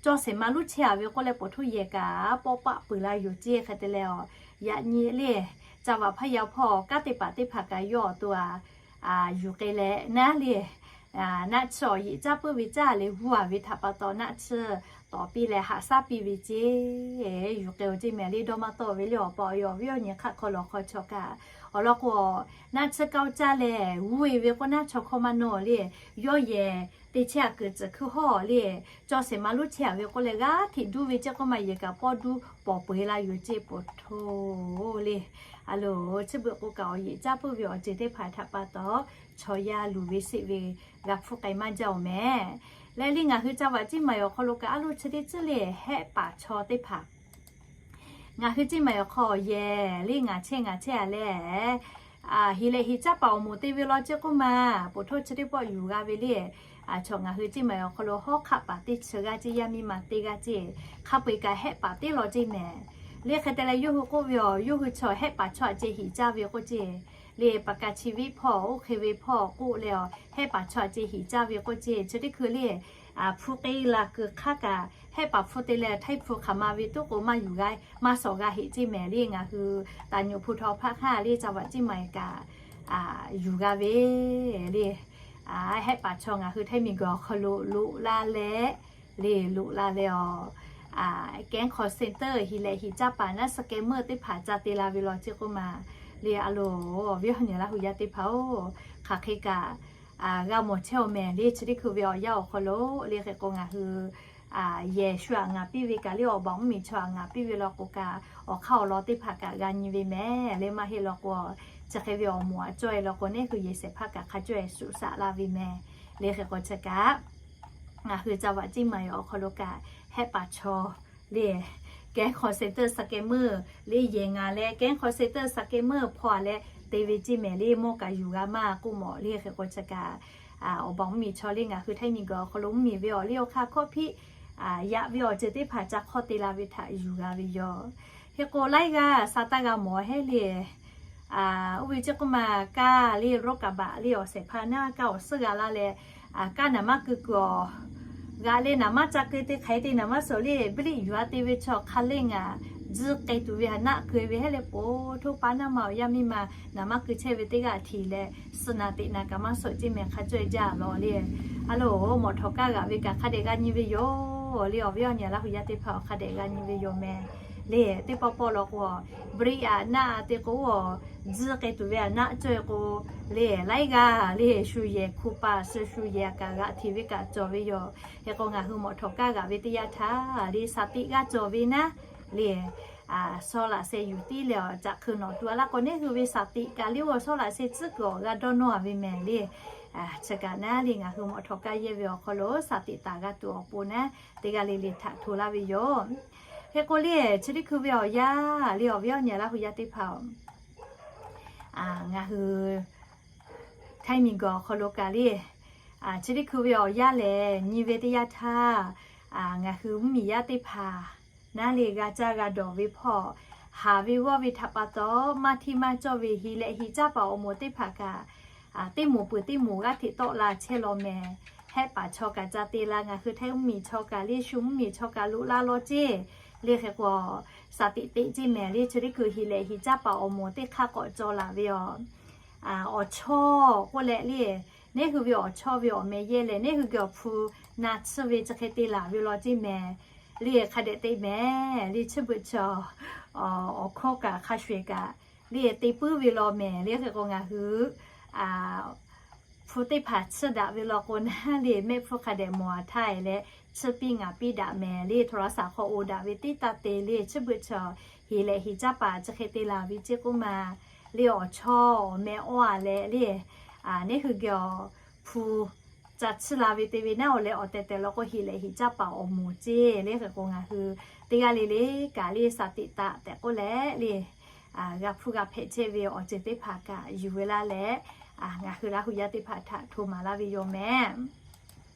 caw shehˍ ma luˉ chehˇ a ve k'oˆ leh po htoˇ yehˬ kaꞈ pawˆ paˆ peuˬ la yoˬ ceˇ. Hk'e te leh awˬ yaꞈ nyi le ca vaꞈ hpaˇ yaˇ hpawˇ kanˉ te paˍ teˇ hpaˍ kaꞈ yawˇ awˬ to a yuˬ k'ai leh naˉ le, naˆ tsuhˇ awˬ yeꞈ caˇ puiˉ ve caˇ leh g'uˇ a ve htaꞈ pa taw naˆ tsuhˇ tawˍ piˇ leh haꞈ shaˉ piˇ ve ceˇ, yuˬ k'ai-oˬ ceˇ mehˍ le. Dawˇ maˇ tawˆ ve le awˬ pa awˬ yaw viˉ awˬ nyi hk'aˆ hk'aw lawˬ hk'aw chaw kaꞈ awˬ lawn k'o, naˆ tsuhˇ kawˆ caˇ leh g'uˇ e ve k'o naˆ chaw hkawˇ maˇ nawˬ le, yawˇ yehˬ te chehˇ a kuiˬ tcuhˬ hkuiˇ hawˉ le, caw shehˍ ma lonˉ chehˇ a ve k'oˆ leh g'aˇ hteꞈ duˇ ve ceˇ k'oˆ ma yehˬ kaꞈ pawˇ duˇ pawˍ peu-eˬ la yoˬ ceˇ poˬ htoˇ le. A loˬ, chi beuꞈ k'o kaꞈ awˬ yeꞈ caˇ puiˉ ve awˬ ceuˬ teˇ hpaˍ htaꞈ pa taw chaw yaˇ luˬ ve sheˆ ve g'a hpuˇ k'ai maˇ jaˇ-oˬ mehˍ. Leh le ngaˬ hui ca vaꞈ ceˇ maˍ awˬ hk'aw lo kaꞈ a loˬ chi teˇ tcuhˉ le hehˆ paˍ chaw teˇ hpaˍ ngaˬ hui ceˇ mehˍ awˬ hk'aw yehˬ le ngaˬ chehˇ ngaˬ chehˇ a leh, hiˍ lehꞈ hiˍ caˇ paˍ awˬ moˍ te ve law ceˇ k'oˆ ma, poˬ htoˇ chi teˇ pawˆ yuˬ g'a ve le. Chaw ngaˬ hui ceˇ mehˍ awˬ hk'aw lo hawˉ hk'aˆ paˍ teˇ chi g'aˇ ceˇ, yaˇ miˇ ma teˇ g'aˇ ceˇ, hk'a peu-eˬ kaꞈ hehˆ paˍ teˇ law ceˇ mehˍ. Le hk'e te leh yawˇ hui k'oˆ ve awˬ, yawˇ hui chaw hehˆ paˍ chaw a ceˇ hiˍ caˇ ve k'oˆ ceˇ. Le pa ka chi viˉ hpawˇ oˇ hk'e ve hpawˇ k'oˆ leh awˬ hehˆ paˍ chaw a ceˇ hiˍ caˇ ve k'oˆ ceˇ. Chi teˇ hkui le hpu k'e la keu hk'aˉ kaꞈ hehˆ paˍ hpu te leh htaiˇ hpu hk'aˬ ma ve tuˉ k'o maˇ yuˬ g'a, maˇ shawˍ g'a heꞈ ceˇ mehˍ le. Ngaˬ hui taˍ nyuꞈ hpu htaw hpaˆ hk'aˇ le ca vaꞈ ceˇ mehˍ kaꞈ yuˬ g'a ve le. Hehˆ paˍ chaw ngaˬ hui htaiˇ miˬguiˬ awˬ hk'aw lo loꞈ la leh, le loꞈ la leh awˬ, kehˉ hk'aw center hiˍ lehꞈ hiˍ caˇ paˍ naˆ scammer teˇ hpaˍ ca te la ve law ceˇ k'oˆ ma. Le a loˬ, viˉ awˬ nyi Laˇ hu yaˇ teˇ hpaˍ-oˬ, hk'aˬ hk'e kaꞈ g'a mawˬ chehˇ-oˬ mehˍ le. Chi teˇ hkui ve awˬ yanˇ awˬ hk'aw lo le hk'e k'o ngaˬ hui yehˬ shu aꞈ ngaˍ piˇ ve kaꞈ le awˬ baˬ mvuhˇmiˬ chaw aꞈ ngaˍ piˇ ve law k'o kaꞈ awˬ hk'aˇ awˬ lawn teˇ hpaˍ kaꞈ g'a nyi ve mehˍ le. Maˇ heˆ law k'o, chi hk'e ve awˬ moˍ aꞈ cawˇ e law k'o neˉ hui yehˬ shehˍ hpaˇ kaꞈ hk'a cawˇ e shuˍ shaꞈ la ve mehˍ. Le hk'e k'o chi kaꞈ ngaˬ hui ca vaꞈ ceˇ mehˍ awˬ hk'aw lo kaꞈ hehˆ paˍ chaw le kehˉ hk'aw center scammer le yehˬ ngaˬ leh kehˉ hk'aw center scammer hpawˇ a leh te ve ceˇ mehˍ le mawˇ kaꞈ yuˬ g'a maˇ k'oˆ mawˬ. Le hk'e k'o chi kaꞈ awˬ baˬ mvuhˇmiˬ chaw le ngaˬ hui htaiˇ miˬguiˬ awˬ hk'aw lo mvuhˇmiˬ ve awˬ liˇ awˬ hk'aˇ hkawˇ hpiˆ yaꞈ ve awˬ ceuˬ teˇ hpaˍ ca hk'awˇ te la ve htaꞈ yuˬ g'a ve yoˬ. Hk'e k'o laiˉ g'aˇ sa taˇ g'a mawˬ hehˉ le. Oˇ ve ceˇ k'oˆ ma, kaˇ le roˉ kaˍ baꞈ le awˬ shehˍ hpaˇ naˉ kaˇ awˬ suhˉ g'a laˇ leh, kaˇ naˍ maˇ keu kuiˬ awˬ g'aꞈ leh naˍ maˇ ca keu te hk'aˬ hk'e te naˍ maˇ suhˍ le biˇ liˆ yuˬ a te ve chaw hk'a leˇ ngaˬ tzuhˇ k'ai tuˬ ve htaꞈ naˆ keu ve hehˉ leh poˬ htoˇ pa naˇ ma awˬ yaˇ miˇ ma naˍ maˇ keu chehˇ ve teˇ g'aˇ htiˍ leh, suh naˍ teꞈ naˍ kaꞈ maˇ suhˍ ceˇ mehˍ hk'a cawˇ e jaˇ lawˬ le. A loˬ, mawˬ htawˍ kaˇ g'aꞈ ve kaꞈ hk'a dehꞈ g'a nyi ve yoˬ le. Awˬ viˉ awˬ nyi Laˇ hu yaˇ teˇ hpaˍ awˬ hk'a dehꞈ g'a nyi ve yoˬ mehˍ le. Teˇ pawˆ pawˆ law k'o, biˇ liˆ aꞈ naˆ te k'o, tzuhˇ k'ai tuˬ ve aꞈ naˆ cawˇ e k'o le, laiˉ g'aˇ le shu yehˬ hku pa suh shu yehˬ aꞈ kaꞈ g'aꞈ hteꞈ ve kaꞈ cawˬ ve yoˬ. Hk'e k'o ngaˬ hui mawˬ htawˍ kaˇ g'aꞈ ve teˇ yanˇ htaˇ le shaˍ tiꞈ g'aˇ cawˬ ve naˉ le, shaw laꞈ sheh yuˬ tiˉ leh awˬ caꞈ hk'eu nawꞈ tuˬ a laˇ k'o neˉ hui ve shaˍ tiꞈ kaꞈ le awˬ shaw laꞈ sheh tcuhˉ kuiˬ awˬ g'a dawˇ nawˇ a ve mehˍ le. Chi kaꞈ naˉ le ngaˬ hui mawˬ htawˍ kaˇ yehˇ ve awˬ hk'aw lo shaˍ tiꞈ taˍ g'a tuˬ awˬ pon naˉ teˇ g'aˇ le le htaꞈ hto laˇ ve yoˬ. Hk'e k'o le chi teˇ hkui ve awˬ yanˇ le awˬ viˉ awˬ nyi Laˇ hu yaˇ teˇ hpaˍ-oˬ, ngaˬ hui htaiˇ miˬguiˬ awˬ hk'aw lo kaꞈ le, chi teˇ hkui ve awˬ yanˇ lehˬ nyi ve teˇ yanˇ htaˇ, ngaˬ hui mvuhˇmiˬ yaˇ teˇ hpaˍ naˉ le g'a caˇ g'a dawˬ ve hpawˇ, haˍ ve g'awˇ ve htaꞈ pa taw maˇ hteˇ maˇ cawˇ ve hiˍ lehꞈ hiˍ caˇ paˍ awˬ moˍ teˇ hpaˍ kaꞈ teˇ moˍ peuˬ teˇ moˍ g'aˇ hteꞈ tawˆ la chehˇ law mehˍ. Hehˆ paˍ chaw kaꞈ ca te la, ngaˬ hui htaiˇ mvuhˇmiˬ chaw kaꞈ le shu mvuhˇmiˬ chaw kaꞈ loꞈ la law ceˇ. Le hk'e k'o, shaˍ tiꞈ teꞈ ceˇ mehˍ le chi teˇ hkui hiˍ lehꞈ hiˍ caˇ paˍ awˬ moˍ teˇ hk'aˇ k'awꞈ cawˬ laˬ ve yoˬ. Awˬ chawˇ k'oˆ leh le, neˉ hui ve awˬ chawˇ ve awˬ meh yehˇ leh neˉ hui geh awˬ hpu na tsuhˇ ve chi hk'e te laˬ ve law ceˇ mehˍ. Le hk'a dehꞈ te mehˍ le chi beuꞈ chaw awˬ hkawˇ kaꞈ hk'a shuˍ eˬ kaꞈ le te puiˉ ve law mehˍ. Le hk'e k'o ngaˬ hui hpu teˇ hpaˍ tsuhˇ daꞈ ve law k'o naˉ le mehˆ hpfuhˇ hk'a dehꞈ mawˬ a htaˇ e leh tsuhˇ piˇ ngaˍ piˇ daꞈ mehˍ le. Hto la shaˍ hk'aw oˍ daꞈ ve teˇ taˇ te le chi beuꞈ chaw hiˍ lehꞈ hiˍ caˇ paˍ chi hk'e te laˬ ve ceˇ k'oˆ ma le awˬ chawˇ awˬ meh awˇ a leh le, neˉ hui geh awˬ hpu ca tsuhˇ la ve te ve naˉ awˬ leh awˬ tehˬ tehˬ law k'o hiˍ lehꞈ hiˍ caˇ paˍ awˬ moˍ ceˇ. Le hk'e k'o ngaˬ hui teˇ g'aˇ le le kaꞈ le shaˍ tiꞈ taꞈ tehꞈ k'oˆ leh le g'a hpuˇ g'a hpehꞈ chehˇ ve awˬ ceuˬ teˇ hpaˍ kaꞈ yuˬ ve laˇ leh, ngaˬ hui Laˇ hu yaˇ teˇ hpaˍ htaꞈ hto maˍ laˇ ve yoˬ mehˍ.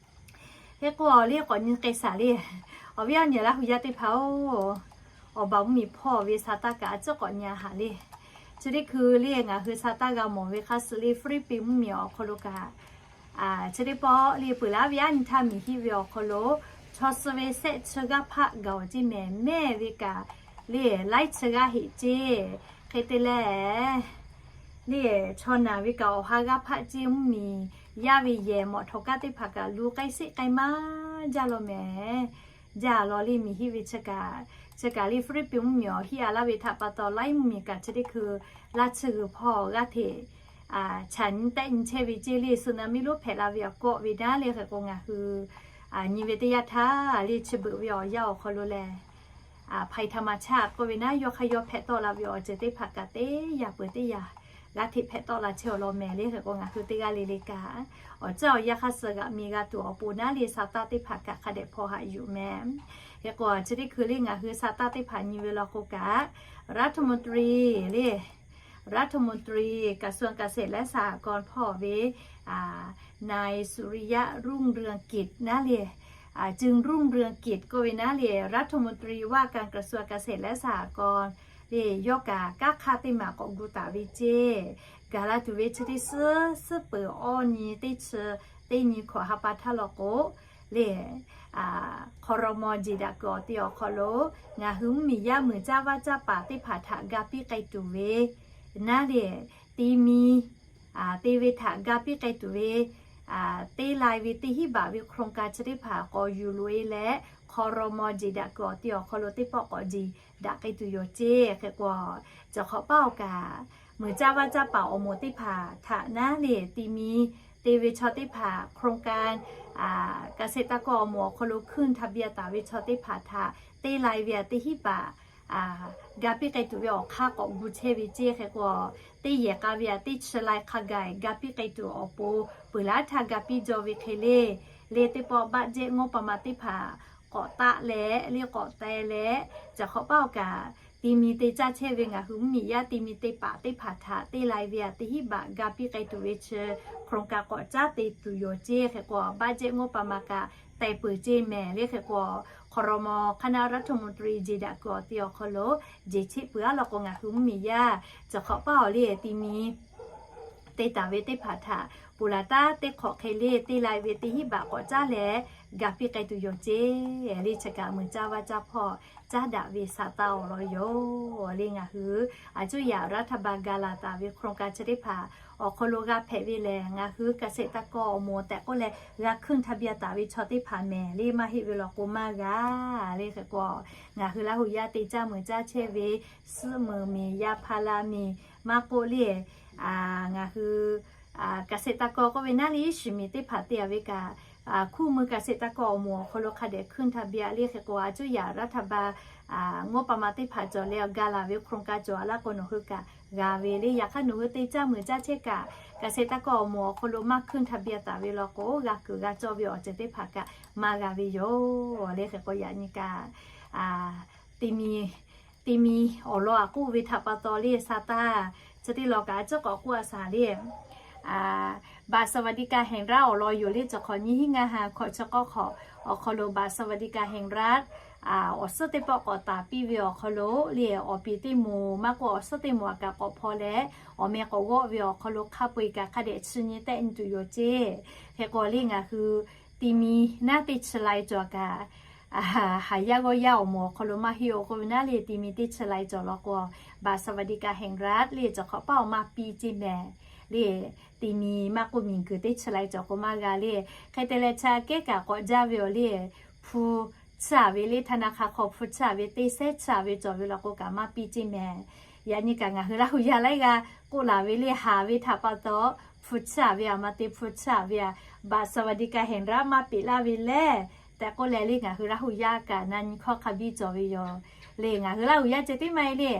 Hk'e k'o awˬ le k'awꞈ nyi k'ai shaˍ le, awˬ viˉ awˬ nyi Laˇ hu yaˇ teˇ hpaˍ-oˬ, awˬ baˬ mvuhˇmiˬ hpawˇ ve sa taˇ kaꞈ a ciˉ k'awꞈ nyi a haꞈ le. Chi teˇ hkui le ngaˬ hui sa taˇ g'a mawˬ ve hk'a suh le Hpiˇliˇpiˆ mvuhˇmiˬ awˬ hk'aw lo kaꞈ chi teˇ pawˆ le peuˬ laˇ ve aˉ nyi htaˇ miˬ hiˆ ve awˬ hk'aw lo chaw suh ve shehˆ chi g'aˇ hpaˆ gaˬ-oˬ ceˇ mehˍ. Mehˇ ve kaꞈ le laiˉ chi g'aˇ heꞈ ceˇ. Hk'e te leh, le chaw naˬ ve kaꞈ awˬ ha g'aˇ hpaˆ ceˇ, mvuhˇmiˬ yaˇ ve yehˬ mawꞈ htawnˍ kaˇ teˇ hpaˍ kaꞈ lu k'ai sheˆ k'ai maˇ jaˇ law mehˍ. Jaˇ law le miˬ hiˆ ve chi kaꞈ, chi kaꞈ le Philippines mvuhˇmiˬ awˬ hiˆ a laˇ ve htaꞈ pa taw laiˉ mvuhˇmiˬ kaꞈ chi teˇ hkui laˇ tsuhˇ g'uiˬ hpawˇ g'aˇ hteꞈ chaꞈ nyi tehˆ nyi chehˇ ve ceˇ le. Tsunami lonˉ hpehꞈ la ve awˬ kawˆ ve naˉ le hk'e k'o ngaˬ hui nyi ve teˇ yanˇ htaˇ le chi beuꞈ ve awˬ yanˇ awˬ hk'aw lo lehˬ, hpaˍ htaꞈ maˍ chaˇ k'oˆ ve naˉ yawˇ hk'aˇ yawˇ hpehꞈ tawˆ la ve awˬ ceuˬ teˇ hpaˍ kaꞈ teˇ yanˇ peuˬ teˇ yanˇ g'aˇ hteꞈ hpehꞈ tawˆ la chehˇ awˬ lawn mehˍ le hk'e k'o ngaˬ hui teˇ g'aˇ le le kaꞈ awˬ ceuˬ awˬ yanˇ hk'aˇ suh g'aꞈ mi g'a tuˬ awˬ pon naˉ le sa taˇ teˇ hpaˍ kaꞈ hk'a dehꞈ hpaw haꞈ yuˬ mehˍ. Hk'e k'o chi teˇ hkui le ngaˬ hui sa taˇ teˇ hpaˍ nyi ve law k'o kaꞈ รัฐมนตรี le รัฐมนตรี กระทรวงเกษตรและสหกรณ์ hpawˇ ve นายสุริยะ รุ่งเรืองกิจ naˉ le, จึงรุ่งเรืองกิจ k'oˆ ve naˉ le รัฐมนตรีว่าการกระทรวงเกษตรและสหกรณ์ le yawˇ kaꞈ kanˉ hk'aˇ teˇ maˬ k'awꞈ gu taˍ ve ceˇ. Gaˬ la tuˬ ve chi teˇ suhˉ suhˉ peuˬ awˇ nyi teˇ chi teˇ nyi hkawꞈ ha pa htaˇ law k'o le, ครม. jeˬ daꞈ kuiˬ awˬ te awˬ hk'aw lo ngaˬ hui mvuhˇmiˬ yaˇ muiˬ caˇ vaˇ caˇ paˍ teˇ hpaˍ htaꞈ ga piˇ k'ai tuˬ ve naˉ le, ti mi te ve htaꞈ ga piˇ k'ai tuˬ ve teˇ lai ve teˇ hinˉ baꞈ ve โครงการ chi teˇ hpaˍ k'awꞈ yuˬ loꞈ e leh ครม. jeˬ daꞈ kuiˬ awˬ te awˬ hk'aw lo teˇ pawˆ k'awꞈ jeˬ daꞈ k'ai tuˬ yoˬ ceˇ. Hk'e k'o cawˬ hk'awꞈ paˇ awˬ kaꞈ muiˬ caˇ vaˇ caˇ paˍ awˬ moˍ teˇ hpaˍ htaꞈ naˉ le ti mi te ve chaw teˇ hpaˍ โครงการ เกษตรกร awˬ moˍ awˬ hk'aw lo ขึ้นทะเบียน taˍ ve chaw teˇ hpaˍ htaꞈ teˇ lai ve aꞈ teˇ hinˉ baꞈ ga piˇ k'ai tuˬ ve awˬ hk'aˇ k'awꞈ gu chehˇ ve ceˇ. Hk'e k'o teˇ yehˬ k'a ve aꞈ teˇ chi lai hk'a gaˬ ga piˇ k'ai tuˬ awˬ pon peuˬ laˇ htaˇ ga piˇ jaw ve hk'e le, le teˇ pawˆ บัตรเจ็ด งบประมาณ teˇ hpaˍ k'awꞈ taˆ leh le k'awꞈ teh leh cawˬ hk'awꞈ paˇ awˬ kaꞈ ti mi te caˇ chehˇ ve ngaˬ hui mvuhˇmiˬ yaˇ ti mi te paˍ teˇ hpaˍ htaꞈ teˇ lai ve aꞈ teˇ hinˉ baꞈ ga piˇ k'ai tuˬ ve chi โครงการ k'awꞈ caˉ te tuˬ yoˬ ceˇ. Hk'e k'o บัตรเจ็ด งบประมาณ kaꞈ teh peuˬ ceˇ mehˍ le. Hk'e k'o ครม. คณะรัฐมนตรี jeˬ daꞈ kuiˬ awˬ te awˬ hk'aw lo jeˬ cheˆ peuˬ aˉ law k'o ngaˬ hui mvuhˇmiˬ yaˇ cawˬ hk'awꞈ paˇ awˬ le ti mi te taˍ ve teˇ hpaˍ htaꞈ ponˬ laˬ taˉ teˇ hk'awꞈ hk'e le teˇ lai ve teˇ hinˉ baꞈ k'awꞈ caˉ leh ga piˇ k'ai tuˬ yoˬ ceˇ. Le chi kaꞈ muiˬ caˇ vaˇ caˇ hpawˇ caˉ daꞈ ve sa taˇ awˬ lawn yoˬ le. Ngaˬ hui aˬ cuˇ yaꞈ รัฐบาล ga laˬ taˍ ve โครงการ chi teˇ hpaˍ awˬ hk'aw lo g'a hpehꞈ ve lehˬ ngaˬ hui เกษตรกร awˬ moˍ tehꞈ k'oˆ leh g'a ขึ้นทะเบียน taˍ ve chaw teˇ hpaˍ mehˍ le maˇ heˆ ve law k'o maˇ g'a le. Hk'e k'o ngaˬ hui Laˇ huˍ yaˇ te caˇ muiˬ caˇ chehˇ ve suhˆ meuˍ miˬ yaˇ hpa la miˬ maˇ k'oˆ le ngaˬ hui เกษตรกร k'oˆ ve naˉ le iˉ shiˍ miˬ teˇ hpaˍ te a ve kaꞈ คู่มือเกษตรกร awˬ moˍ awˬ hk'aw lo hk'a dehꞈ ขึ้นทะเบียน le. Hk'e k'o aˬ cuˇ yaꞈ รัฐบาล งบประมาณ teˇ hpaˍ cawˬ leh awˬ ga laˬ ve โครงการ cawˬ a laˇ k'o nawˬ hui kaꞈ g'a ve le. Yaꞈ hk'aˇ nawˬ hui te caˇ muiˬ caˇ chehˇ kaꞈ เกษตรกร awˬ moˍ awˬ hk'aw lo maˇ ขึ้นทะเบียน taˍ ve law k'o g'a kuiˬ g'a cawˇ ve awˬ ceuˬ teˇ hpaˍ kaꞈ maˇ g'a ve yoˬ le. Hk'e k'o yaꞈ nyi kaꞈ ti mi, ti mi awˬ lawn aꞈ k'oˆ ve htaꞈ pa taw le sa taˇ chi teˇ lawn kaꞈ a ciˉ k'awꞈ k'oˆ a shaˍ le บัตรสวัสดิการแห่งรัฐ awˬ lawn yoˬ le. Cawˬ hk'awꞈ nyiˇ hinˉ ngaˇ ha hkawꞈ chi k'awˇ hk'awꞈ awˬ hk'aw lo บัตรสวัสดิการแห่งรัฐ awˬ suhˉ teˇ pawˆ k'awꞈ taˍ piˇ ve awˬ hk'aw lo le awˬ piˍ teˇ moˍ maˇ k'oˆ awˬ suhˉ teˇ moˍ aꞈ kaꞈ k'awꞈ hpaw leh awˬ meh k'awꞈ g'awˆ ve awˬ hk'aw lo hk'a peu eˬ kaꞈ hk'a dehꞈ chi nyi tehˆ nyi tuˬ yoˬ ceˇ. Hk'e k'o le ngaˬ hui ti mi naˉ teˇ chi lai cawˬ kaꞈ haˍ yaˇ g'awˇ yaˇ awˬ moˍ awˬ hk'aw lo maˇ heˆ oˬ k'oˆ ve naˉ le ti mi teˇ chi lai cawˬ law k'o บัตรสวัสดิการแห่งรัฐ le cawˬ hk'awꞈ paˇ awˬ maˇ piˇ ceˇ mehˍ le. Ti mi maˇ k'oˆ miˬ guiˬ teˇ chi lai cawˬ k'o maˇ g'a le. Hk'e te leh chi aꞈ kehˉ kaꞈ k'awꞈ jaˇ ve awˬ le hpu tsuhˇ a ve le ธนาคาร hk'aw hpu tsuhˇ a ve teˇ sehˉ tsuhˇ a ve cawˬ ve law k'o kaꞈ maˇ piˇ ceˇ mehˍ. Yaꞈ nyi kaꞈ ngaˬ hui Laˇ huˍ yaˇ laiˉ g'aˇ k'oˆ laˬ ve le haˍ ve htaꞈ pa taw hpu tsuhˇ a ve aˬ ma te hpu tsuhˇ a ve aꞈ บัตรสวัสดิการแห่งรัฐ maˇ peꞈ laˇ ve lehˬ tehꞈ k'oˆ leh le ngaˬ hui Laˇ huˍ yaˇ kaꞈ na nyi hkawˇ hk'a biˇ cawˬ ve yoˬ le. Ngaˬ hui Laˇ huˍ yaˇ ceh tiˉ maˇ heˆ le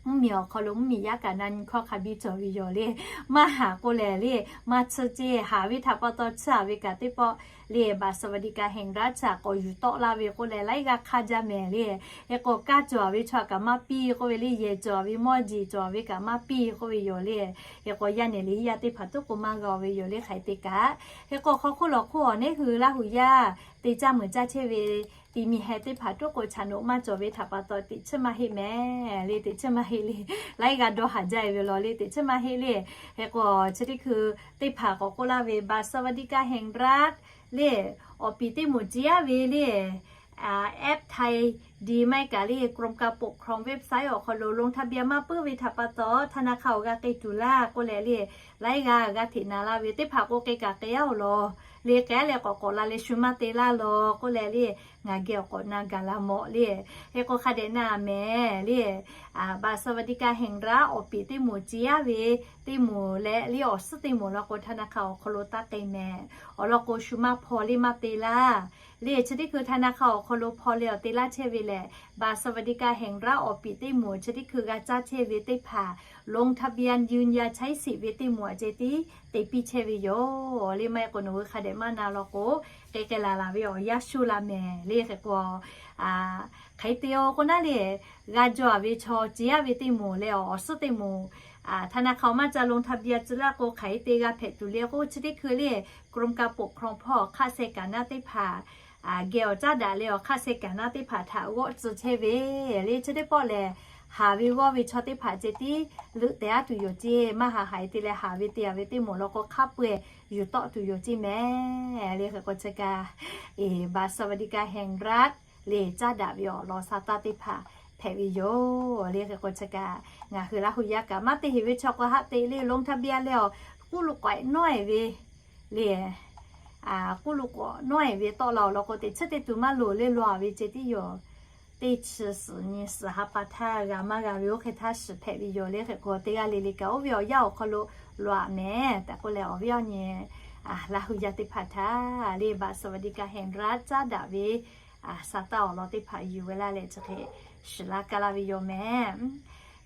mvuhˇmiˬ awˬ hk'aw lo mvuhˇmiˬ yaˇ kaꞈ na nyi hkawˇ hk'a biˇ cawˬ ve yoˬ le. Maˇ haˍ k'o lehˬ le maˇ tsuhˇ ceˇ. Haˍ ve htaꞈ pa taw tsuhˇ a ve kaꞈ teˇ pawˆ le บัตรสวัสดิการแห่งรัฐ tsuhˇ a k'awꞈ yuˬ tawˆ laˇ ve k'oˆ leh laiˉ g'aˇ hk'aˇ jaˇ mehˍ le. Hk'e k'o kaˇ cawˬ a ve chaw kaꞈ maˇ piˇ k'oˆ ve le yehˬ cawˬ a ve mawˇ jeˬ cawˬ a ve kaꞈ maˇ piˇ k'oˆ ve yoˬ le. Hk'e k'o yaˇ nehˬ le yaˇ teˇ hpaˍ tuˉ k'o maˇ g'a ve yoˬ le hk'aˬ hk'e te kaꞈ. Hk'e k'o hk'aw hk'oˆ lawˬ hk'oˆ awˬ neˉ hui Laˇ huˍ yaˇ te caˇ muiˬ caˇ chehˇ ve ti mi heh teˇ hpaˍ tuˉ k'o chaꞈ noꞈ maˇ cawˬ ve htaꞈ pa taw teꞈ chiˉ maˇ heˆ mehˍ le. Teꞈ chiˉ maˇ heˆ le. Laiˉ g'aˇ dawˇ haˍ jaˇ ve law le teꞈ chiˉ maˇ heˆ le. Hk'e k'o chi teˇ hkui teˇ hpaˍ k'awꞈ k'oˆ laˇ ve บัตรสวัสดิการแห่งรัฐ le awˬ piˍ teˇ moˍ ciˇ aˉ ve le แอปไทย ดีไม่ kaꞈ เรียก กรมการปกครอง เว็บไซต์ awˬ hk'aw lo ลงทะเบียน maˇ puiˉ ve htaꞈ pa taw, ธนาคาร awˬ g'a k'ai tuˬ laˇ k'oˆ leh เรียก laiˉ g'aˇ g'a hteꞈ na laˇ ve teˇ hpaˍ k'o k'ai kaꞈ k'ai-a awˬ lawn, เรียก k'ai-a leh k'awꞈ k'awꞈ la leh shu maˇ te laˇ law k'oˆ leh เรียก ngaˬ geh awˬ k'awꞈ na gaˬ la mawˬ เรียก hk'e k'o hk'a dehꞈ na mehˍ เรียก บัตรสวัสดิการแห่งรัฐ awˬ piˍ teˇ moˍ, ci yaˇ ve teˇ moˍ leh เรียก awˬ suhˉ teˇ moˍ law k'o ธนาคาร awˬ hk'aw lo taˇ k'ai mehˍ. Awˬ lawn k'o shu maˇ hpaw เรียก maˇ te laˇ. เรียก chi teˇ hkui ธนาคาร awˬ hk'aw lo hpaw leh awˬ te laˇ chehˇ ve lehˬ, บัตรสวัสดิการแห่งรัฐ awˬ piˍ teˇ moˍ chi teˇ hkui g'a caˇ chehˇ ve teˇ hpaˍ ลงทะเบียนยืนยันใช้สิทธิ์ ve teˇ moˍ aꞈ ceh tiˉ te piˇ chehˇ ve yoˬ. เรียก maˇ heˆ k'o nawˬ hui hk'a dehꞈ maˇ na law k'o, k'ai k'ai laˬ laˬ ve awˬ yanˇ shu la mehˍ เรียก hk'e k'o, hk'aˬ hk'e te-o k'o naˉ เรียก g'a jaw-a ve chaw, ci yaˇ ve teˇ moˍ leh awˬ suhˉ teˇ moˍ, ธนาคาร maˇ ca ลงทะเบียน tcuh laˇ k'o hk'aˬ hk'e te g'a hpehꞈ tuˬ le k'o, chi teˇ hkui เรียก กรมการปกครอง hpawˇ hk'aˆ seh kaˍ naˉ teˇ hpaˍ geh awˬ caˉ daꞈ leh awˬ hk'aˆ seh kaˍ naˉ teˇ hpaˍ htaꞈ g'awˆ tcuh chehˇ ve le. Chi teˇ pawˆ lehˬ, haˍ ve g'awˇ ve chaw teˇ hpaˍ ceh tiˉ leuˆ tehꞈ-a tuˬ yoˬ ceˇ. Maˇ haˍ haˍ-e te leh haˍ ve te-a ve teˇ moˍ law k'o, hk'a peu-eˬ yuˬ tawˆ tuˬ yoˬ ceˇ mehˍ. Le hk'e k'o chi kaꞈ, บัตรสวัสดิการแห่งรัฐ le caˇ daꞈ ve awˬ lawn sa taˇ teˇ hpaˍ hpehꞈ ve yoˬ. Le hk'e k'o chi kaꞈ, ngaˬ hui Laˇ hu yaˇ kaꞈ maˇ te heˍ ve chaw k'o haˆ te le ลงทะเบียน leh awˬ k'oˆ lo k'awehꞈ nawˉ-e ve le, k'oˆ lo k'awehꞈ nawˉ-e ve tawˆ la awˬ lawn k'o, teꞈ chiˉ teˇ tuˬ maˇ loˍ le law-a ve ceh tiˉ yoˬ. Teˇ chi suhˍ nyi suhˍ ha pa htaˇ g'a maˇ g'a ve oˇ hk'e htaˇ shiˍ hpehꞈ ve yoˬ. Le hk'e k'o teˇ g'aˇ le le kaꞈ oˇ ve awˬ yanˇ awˬ hk'aw lo loꞈ-a mehˍ tehꞈ k'oˆ leh, awˬ viˉ awˬ nyi Laˇ hu yaˇ teˇ hpaˍ htaꞈ le บัตรสวัสดิการแห่งรัฐ caˇ daꞈ ve sa taˇ awˬ lawn teˇ hpaˍ yuˬ ve laˇ leh chi hk'e shiˍ laˇ kaˇ laˇ ve yoˬ mehˍ.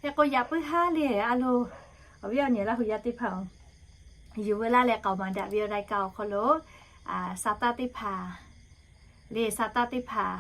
Hk'e k'o yaꞈ puiˉ haˉ le a lo, awˬ viˉ awˬ nyi Laˇ hu yaˇ teˇ hpaˍ-oˬ, yuˬ ve laˇ leh k'aoˍ maˍ daꞈ ve รายการ awˬ hk'aw lo sa taˇ teˇ hpaˍ le sa taˇ teˇ hpaˍ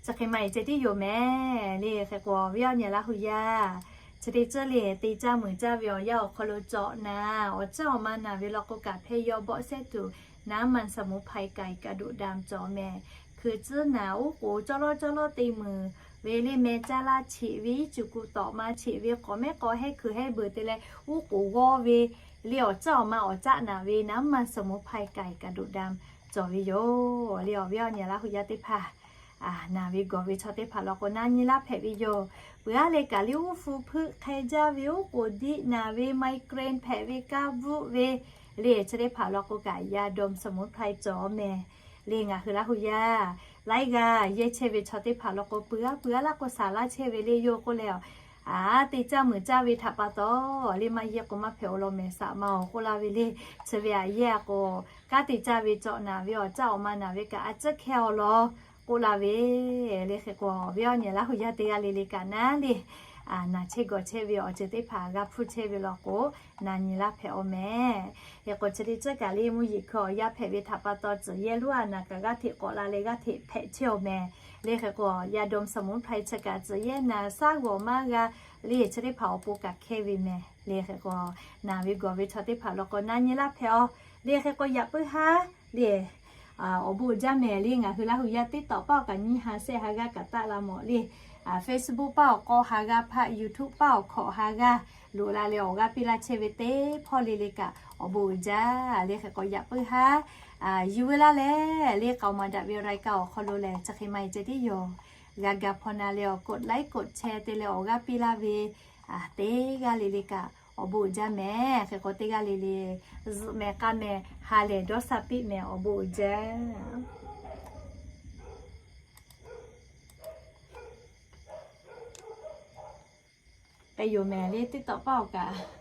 chi hk'e maˇ-e ceh tiˉ yoˬ mehˍ. Le hk'e k'o awˬ viˉ awˬ nyi Laˇ hu yaˇ, chi teˇ ceuˬ le te caˇ meuꞈ caˇ ve awˬ yanˇ awˬ hk'aw lo cawˬ naˍ, awˬ ceuˬ awˬ ma naˍ ve law k'o kaꞈ hpehˇ yaw bawˆ sehˉ tuˬ น้ำมันสมุนไพรไก่กระดูกดำ cawˬ mehˍ. Hkui tcuhˉ naˍ uˉ k'oˍ cawˇ lawˉ cawˇ lawˉ te meuˬ ve le meh caˇ laˇ cheꞈ ve, iˉ cuˬ kuˬ tawꞈ ma cheꞈ ve, k'awꞈ mehˉ k'aw hehˉ hkui hehˉ beuˬ te leh uˉ k'oˍ g'awˇ ve le awˬ ceuˬ awˬ ma awˬ caˆ naˍ ve น้ำมันสมุนไพรไก่กระดูกดำ cawˬ ve yoˬ. Le awˬ viˉ awˬ nyi Laˇ hu yaˇ teˇ hpaˍ, naˍ ve gawˬ ve chaw teˇ hpaˍ law k'o na nyi laˇ hpehꞈ ve yoˬ. Peuˬ-a leh kaꞈ le uˉ hpu hpeuˆ hk'e jaˇ ve, uˉ k'oˍ diˆ naˍ ve, migraine hpehꞈ ve, kaˇ bvuhˆ ve le chi teˇ hpaˍ law k'o kaꞈ ยาดมสมุนไพร cawˬ mehˍ. Le ngaˬ hui Laˇ hu yaˇ laiˉ g'aˇ yehˇ chehˇ ve chaw teˇ hpaˍ law k'o peuˬ-a peuˬ-a laˇ k'o saˍ laˇ chehˇ ve le yoˬ k'oˆ leh, a te caˇ meuꞈ caˇ ve htaꞈ pa taw le maˇ yehˇ k'o maˇ hpehꞈ-o law mehˍ saˍ ma-oˬ k'oˆ laˇ ve le. Chi ve aꞈ yehˇ-a k'o, kanˉ te caˇ ve cawˬ naˍ ve awˬ caˆ awˬ ma naˍ ve kaꞈ a ciˉ hkehˇ-aw law k'oˆ laˇ ve le. Hk'e k'o awˬ viˉ awˬ nyi Laˇ hu yaˇ teˇ g'aˇ le le kaꞈ naˉ le, naˍ chehˇ gawˬ chehˇ ve awˬ ceuˬ teˇ hpaˍ g'a hpuˇ chehˇ ve law k'o, na nyi laˇ hpehꞈ-aw mehˍ. Hk'e k'o chi teˇ ceuˬ kaꞈ le mvuhˇ yeˬ hkui awˬ yanˇ hpehꞈ ve htaꞈ pa taw tcuhˬ yehˇ lonˉ a naˍ kaꞈ g'aˇ hteꞈ k'awꞈ la leh g'aˇ hteꞈ hpehꞈ chehˇ-aw mehˍ. Le hk'e k'o ยาดมสมุนไพร chi kaꞈ tcuhˬ yehˇ naˍ shaˉ g'awˬ maˇ g'a le chi teˇ hpaˍ awˬ pon kaꞈ hkehˇ ve mehˍ. Le hk'e k'o naˍ ve gawˬ ve chaw teˇ hpaˍ law k'o na nyi laˇ hpehꞈ-aw. Le hk'e k'o yaꞈ puiˉ haˉ le awˬ bon uiˍ jaˇ mehˍ. Le ngaˬ hui Laˇ hu yaˇ TikTok paˇ awˬ kaꞈ nyiˇ ha shehˆ ha g'aˇ kaꞈ taˆ la mawˬ le. Facebook paˇ awˬ k'aw ha g'aˇ hpaˆ, YouTube paˇ awˬ hkawꞈ ha g'aˇ loꞈ la leh awˬ g'aˇ piˇ laˇ chehˇ ve teˇ hpawˇ le le kaꞈ awˬ bon uiˍ jaˇ. Le hk'e k'o yaꞈ puiˉ haˉ yuˬ ve laˇ leh le k'aoˍ maˍ daꞈ ve รายการ awˬ hk'aw lo lehˬ chi hk'e maˇ-e ceh tiˉ yoˬ. G'a ga hpaw na leh awˬ กดไลค์ กดแชร์ te leh awˬ g'aˇ piˇ laˇ ve teˇ g'aˇ le le kaꞈ awˬ bon uiˍ jaˇ mehˍ. Hk'e k'o teˇ g'aˇ le le zuhꞈ mehˍ k'aˇ mehˍ ha lehˬ dawˇ sha piˇ mehˍ awˬ bon uiˍ jaˇ. K'ai yoˬ mehˍ le TikTok paˇ awˬ kaꞈ